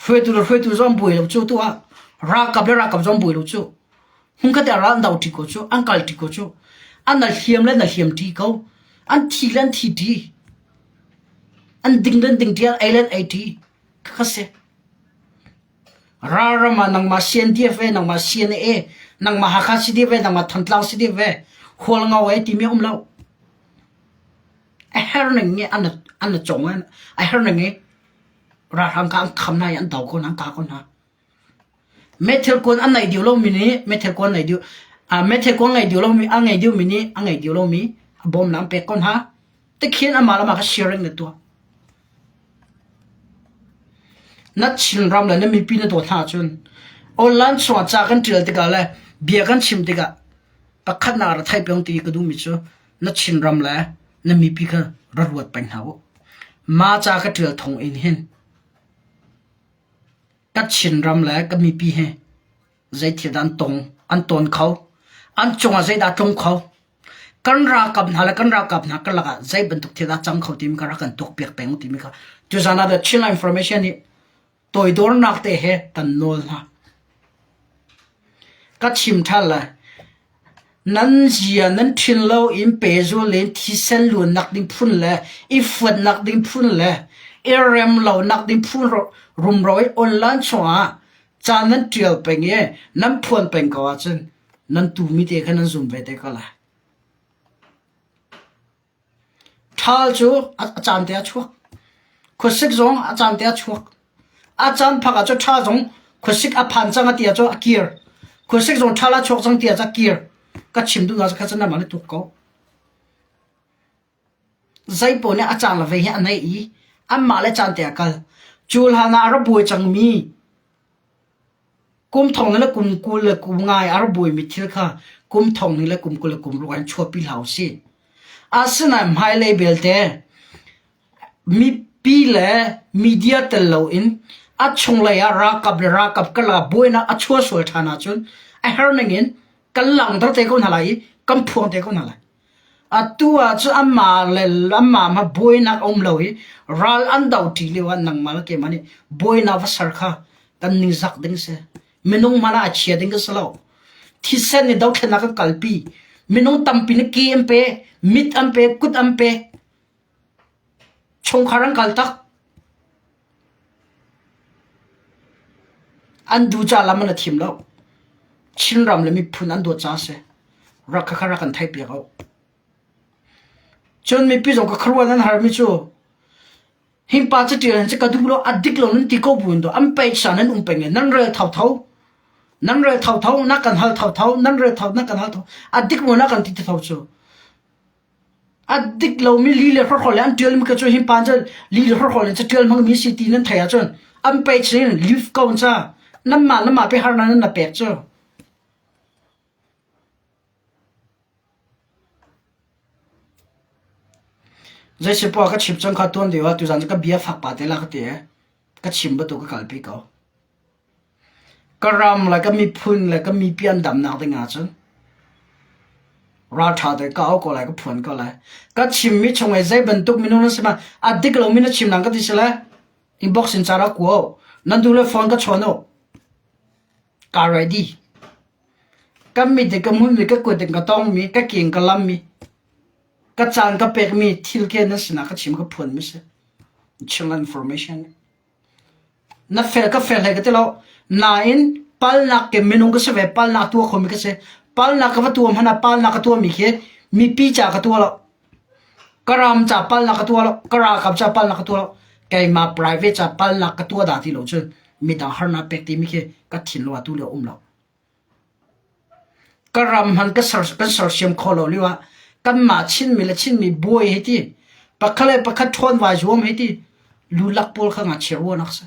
Hruaitu le hruaitu zong an buai lo cu tu ah. Ralkap le ralkap zong an buai lo cu. Hmunkhat ah ral an do ṭi ko cu. An kal ṭi ko cu. An na hliam le na hliam ṭi ko. An thi le an thi ṭi. An ding le an ding ṭi. An ei le an ei ṭi. Khakha si. Ralram ah nangmah CNDF e, nangmah CNA, nangmah Hakha CDF e, nangmah Thantlang CDF e, Hualngo e timi a um lo. A her ning nih an an cong a her ning i ralhrang kha an kham hna i an do ko hna, an kah ko hna. Meithal kuan an neih dih lomi nih meithal kuan ngei dih meithal kuan ngei dih lomi a ngei dihmi nih a ngei dih lomi bawmnak an pek ko hna. Tikhin amah le amah kha sharing na tuah. Na Chinram le na mipi na dawt hna ahcun online chungah ca kan ṭial tikah le bia kan chim tikah pakhatnak ra theih peng ti ka duhmi cu na Chinram le na mipi kha ra ruat peng hna u. Mah ca ka ṭial thawng in hin ka Chinram le ka mipi hi zeithil dah an tong an tawn kho an cungah zeidah a tlung kho kan ralkap hna le kan ralkap hna karlak ah zei bantuk thil dah cang kho timi kha rak kan tuakpiak peng timi kha tuzan ah the Chinland Information nih toidornak te he kan nawl hna ka chim ṭhan lai nan zia nan ṭhin lo in pezul in thisen luannak ding phun le i fuatnak ding phun le i rem lonak ding phun rumro i online chungah ca nan ṭial peng i nan phuan peng ko ahcun nan tumi te kha nan zum ve te ko lai. Ṭhal cu a caan te a chuak. Khuasik zong a caan te a chuak. A caan phak ah cun ṭhal zong khuasik a phan cang a ti ahcun a kir. Khuasik zong ṭhal a chuak cang ti ahcun a kir. Ka chim duhnak cu kha cu nangmah nih tuk ko. Zeipaoh nih a caan le vei hi a neih i anmah le caan te a kal. Cu hlan ah a ra buai cangmi kum thong le kum 20 le kum ngai a ra buaimi thil kha kum thong le kum 20 le kum ruk ah chuahpi hlah usih. Asinain hmailei belte mipi le media tel loin a chunglei ah ralkap le ralkap karlak ah buainak a chuah sual ṭhan ahcun a her ningin kan langhter te ko hna lai i kan phuang te ko hna lai. Atu ah cun anmah le anmah ma buainak a um lo i ral an doṭi lio ah nangmah le keimah nih buainak va ser kha kan ningzak ding si. Minung hmanh ah a chia ding kan si lo. Thisen nih dothlennak kan kalpi. Minung tampi nih ke an pe, mit an pe, kut an pe. Chungkhar an kal tak. An du ca lam an a thim lo. Chinram le miphun an dawt ca a si. Rak kha kha rak kan theihpiak u. Cun mipi zong ka khuaruah nan harmi cu himpa caṭial hin cu ka duh lo a dik lo nan ti ko buin do an peisa nan um peng i nan rel thotho nan rel thotho na kan hal thotho nan rel tho na kan hal tho a dik mo na kan ti tho cu A dik lomi li le hrawkhrol le an ṭialmi kha cu hi pa cu li le hrawkhrol in caṭial hmangmi si ti nan theih ahcun an page in leave ko ca nanmah nanmah pe harnak nan na pek cu. Zeisipoah ka chim cang kha tuan deuh ah tuzan cu ka bia fak pa te la ka ti i ka chim bantuk ka kalpi ko. Ka ram le ka miphun le ka mipi an damnak ding ahcun ralṭha tein ka au ko lai, ka phuan ko lai. Ka chimmi chung i zei bantuk minung nan si ma a dik lomi na chim nang ka ti si le inbox in ca rak kua u. Nan duh le phone ka chawn u. Ka ready. Ka mit in ka hmunmi, ka kut in ka tongmi, ka ke in ka lammi, ka caan ka pekmi thil ke nan sinah ka chim ka phuanmi si. Chinland information. Na fel ka fel hlei ka ti lo. Nain palnak ke minung ka si ve palnak tuah khomi ka si. Palnak ka va tuah hmanh ah palnak ka tuahmi khi mipi ca ka tuah lo. Ka ram ca palnak ka tuah lo. Ka ralkap ca palnak ka tuah lo. Keimah private ca palnak ka tuah dah ti lo cun midang harnak pek timi khi ka thinlung ah tu le um lo. Ka ram hmanh ka ser, kan sersiam khawh lo lio ah. Kanmah Chinmi le Chinmi buai hei ti, pakhat le pakhat ṭhawn vai zuam hei ti, lulak pawl kha ngakchia ruahnak si.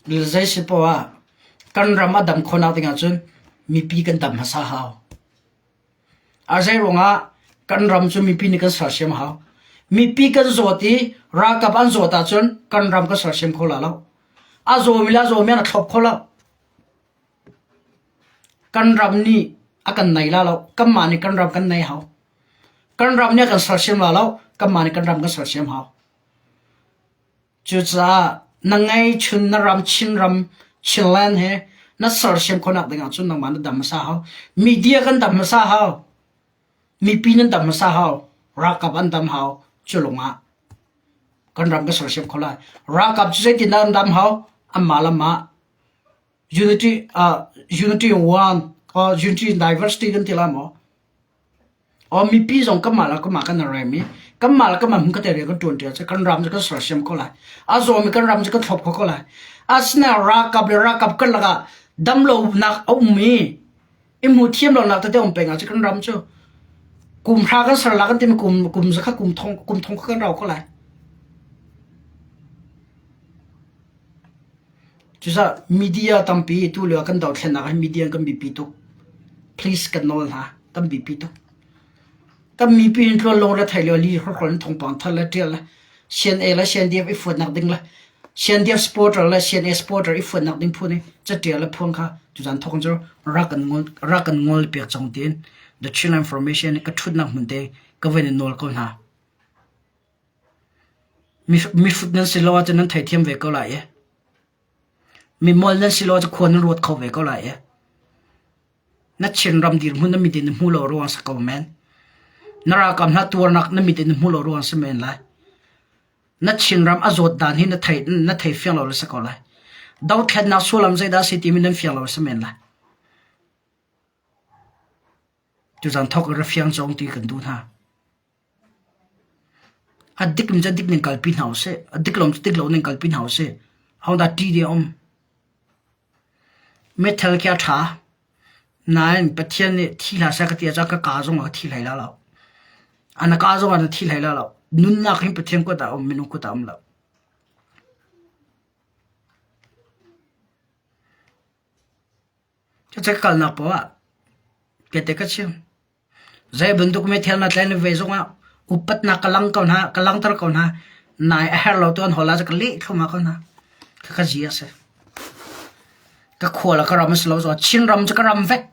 Zei si poah ah kan ram a dam khawhnak ding ahcun mipi kan dam hmasa hau. A zei ruangah kan ram cu mipi nih kan sersiam hau. Mipi kan zawt i ralkap an zawt ahcun kan ram kan sersiam kho la lo. A zawmi le a zawmi an thlop kho lo. Kan ram nih a kan nei la lo. Kanmah nih kan ram kan nei hau. Kan ram nih a kan sersiam la lo. Kanmah nih kan ram kan sersiam hau. Cucaah na ngeichun na ram Chinram Chinland he na sersiam khawhnak ding ahcun nangmah na dam hmasa hau. Media kan dam hmasa hau. Mipi nan dam hmasa hau. Ralkap an dam hau. Cu lungah kan ram kan sersiam kho lai. Ralkap cu zeitindah an dam hau? Anmah le mah unity uh, unity in one or unity in diversity kan ti lai maw? Aw mipi zong kanmah le kanmah kan i rem i kanmah le kanmah hmun khat rian kan ṭuan ṭi ahcun kan ram cu kan sersiam ko lai. A zawmi kan ram cu kan thlop kho ko lai. Asinain ralkap le ralkap kan lakah damlonak a um i i hmu thiam lonak tete a um peng ahcun kan ram cu kum hra kan ser la kan timi kum kum zakhat kum thong kum thong kha kan rau ko lai. Cucaah media tampi tu lio kan dothlennak ah media kan biapi tuk. Please kan nawl hna. Kan biapi tuk. Kan mipi in tluan lung le thei lio li hrawkhrol in thawngpang thar le ṭial le CNA le CNDF i fuatnak ding le CNDF supporter le CNA supporter i fuatnak ding phu nih caṭial le phuan kha tuzan thawk cu rak kan ngol rak kan ngol piak cang tiin The Chinland Information ka ṭhutnak hmun te ka van in nawl ko hna. Mihrut nan si lo ahcun nan theithiam ve ko lai i mimol nan si lo ahcun khua nan ruat kho ve ko lai i na Chinram dirhmun na mit in na hmu lo ruang si ko men. Na ralkap hna tuarnak na mit in na hmu lo ruang si men lai. Na Chinram a zawt dan hi na thei na thei fiang lo le si ko lai. Dothlennak sullam zeidah a si timi nan fiang lo si men lai. Tuzan thawk in ra fiang cawng ti kan duh hna. A dik ning cu a dik ning kalpi hna usih. A dik lo cu dik lo ning kalpi hna usih. Hodah ṭih ding a um? Meithal khi a ṭha. Nain Pathian nih thi hlah seh ka ti ahcun ka kaa zong ah ka thi hlei lai lo. A na kaa zong ah na thi hlei lai lo. Nunnak hin Pathian kut ah a um, minung kut ah a um lo. Cucu ka kalnak paoh ah biate ka chim. Zei bantuk meithal na tlaih ve zongah upatnak ka lang ko hna, ka langhter ko hna. Nai a herh lo tu an hawl ah ka leh thluahmah ko hna. Khakha zi a si. Ka khua le ka ram a si lo zongah Chinram cu ka ram vek.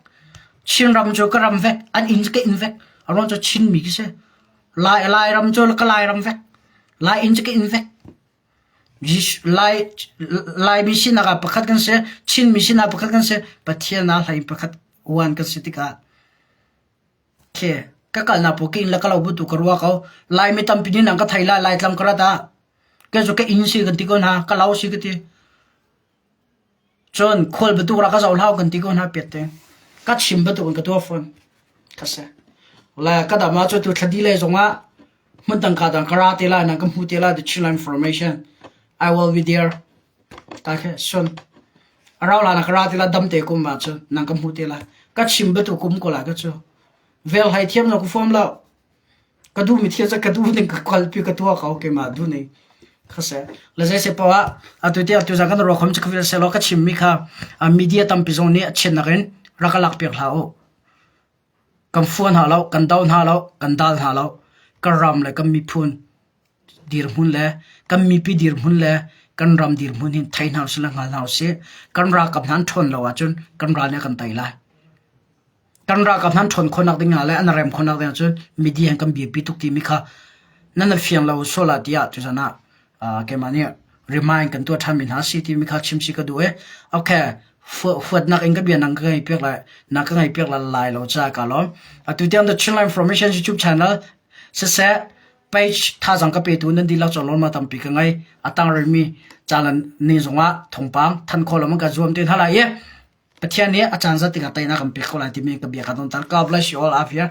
Chinram cu ka ram vek. An inn cu ka inn vek. A ruang cu Chinmi ka si. Lai Lairam cu ka Lairam vek. Lai inn cu ka inn vek. Lai Laimi sinak ah pakhat kan si, Chinmi sinak pakhat kan si, Pathian ah hlei pakhat uan kan si tikah khi ka kalnak paoh ka inn le ka lo bu tu ka ruah ko. Laimi tampi nih nang ka thei lai, Laitlang ka rat ah kei cu ka inn si kan ti ko hna, ka lo si ka ti. Cun khual bantuk rak ka zoh hlah kan ti ko hna piat te. Ka chim bantuk in ka tuah fawn. Ka si. Le ka dam ah cu tu thladi le zongah hmun dang ka dang ka ra te lai nang ka hmu te lai the Chinland information. I will be there. Ta khe sun. Arau la na ka ra te la dam te kum ma cu nang ka hmu te lai. Ka chim bantuk kum ko lai ka cu. Vel hai thiam lo ka form lo. Ka duhmi thil cu ka duh ning ka kalpi ka tuah ko keimah duh ning kha si. Le zei si poah atu tiang tuzan kan ruakhom cu ka selaw ka chimmi kha media tampi zong nih a chiatnak in rak ka lakpiak hlah u. Kan fuan hna lo, kan do hna lo, kan dal hna lo. Kan ram le kan miphun dirhmun le kan mipi dirhmun le kan ram dirhmun hin thei hna usih le hngal hna usih. Kan ralkap hna an ṭhawn lo ahcun kan ral nih a kan tei lai. Kan ralkap hna an ṭhawn khawhnak ding ah le an rem khawhnak ding ah cun media hin kan biapi tuk timi kha nan i fiang lo sual ah tiah tuzan ah keimah nih remind kan tuah ṭhanmi hna si timi kha chim si ka duh i okay huatnak in ka bia nang ka ngei piak lai na ka ngei piak lai lo caah ka lawm. Atu tiang The Chinland Information YouTube channel siseh page thazang ka petu nan dihlak cawng lawm tampi ka ngei a tang rihmi calan ni zongah thawngpang than khawh lo man ka zuam te hna lai i Pathian nih a caan zat tikah teinak kan pek ko lai timi ka bia ka donter. God bless you all. Afia.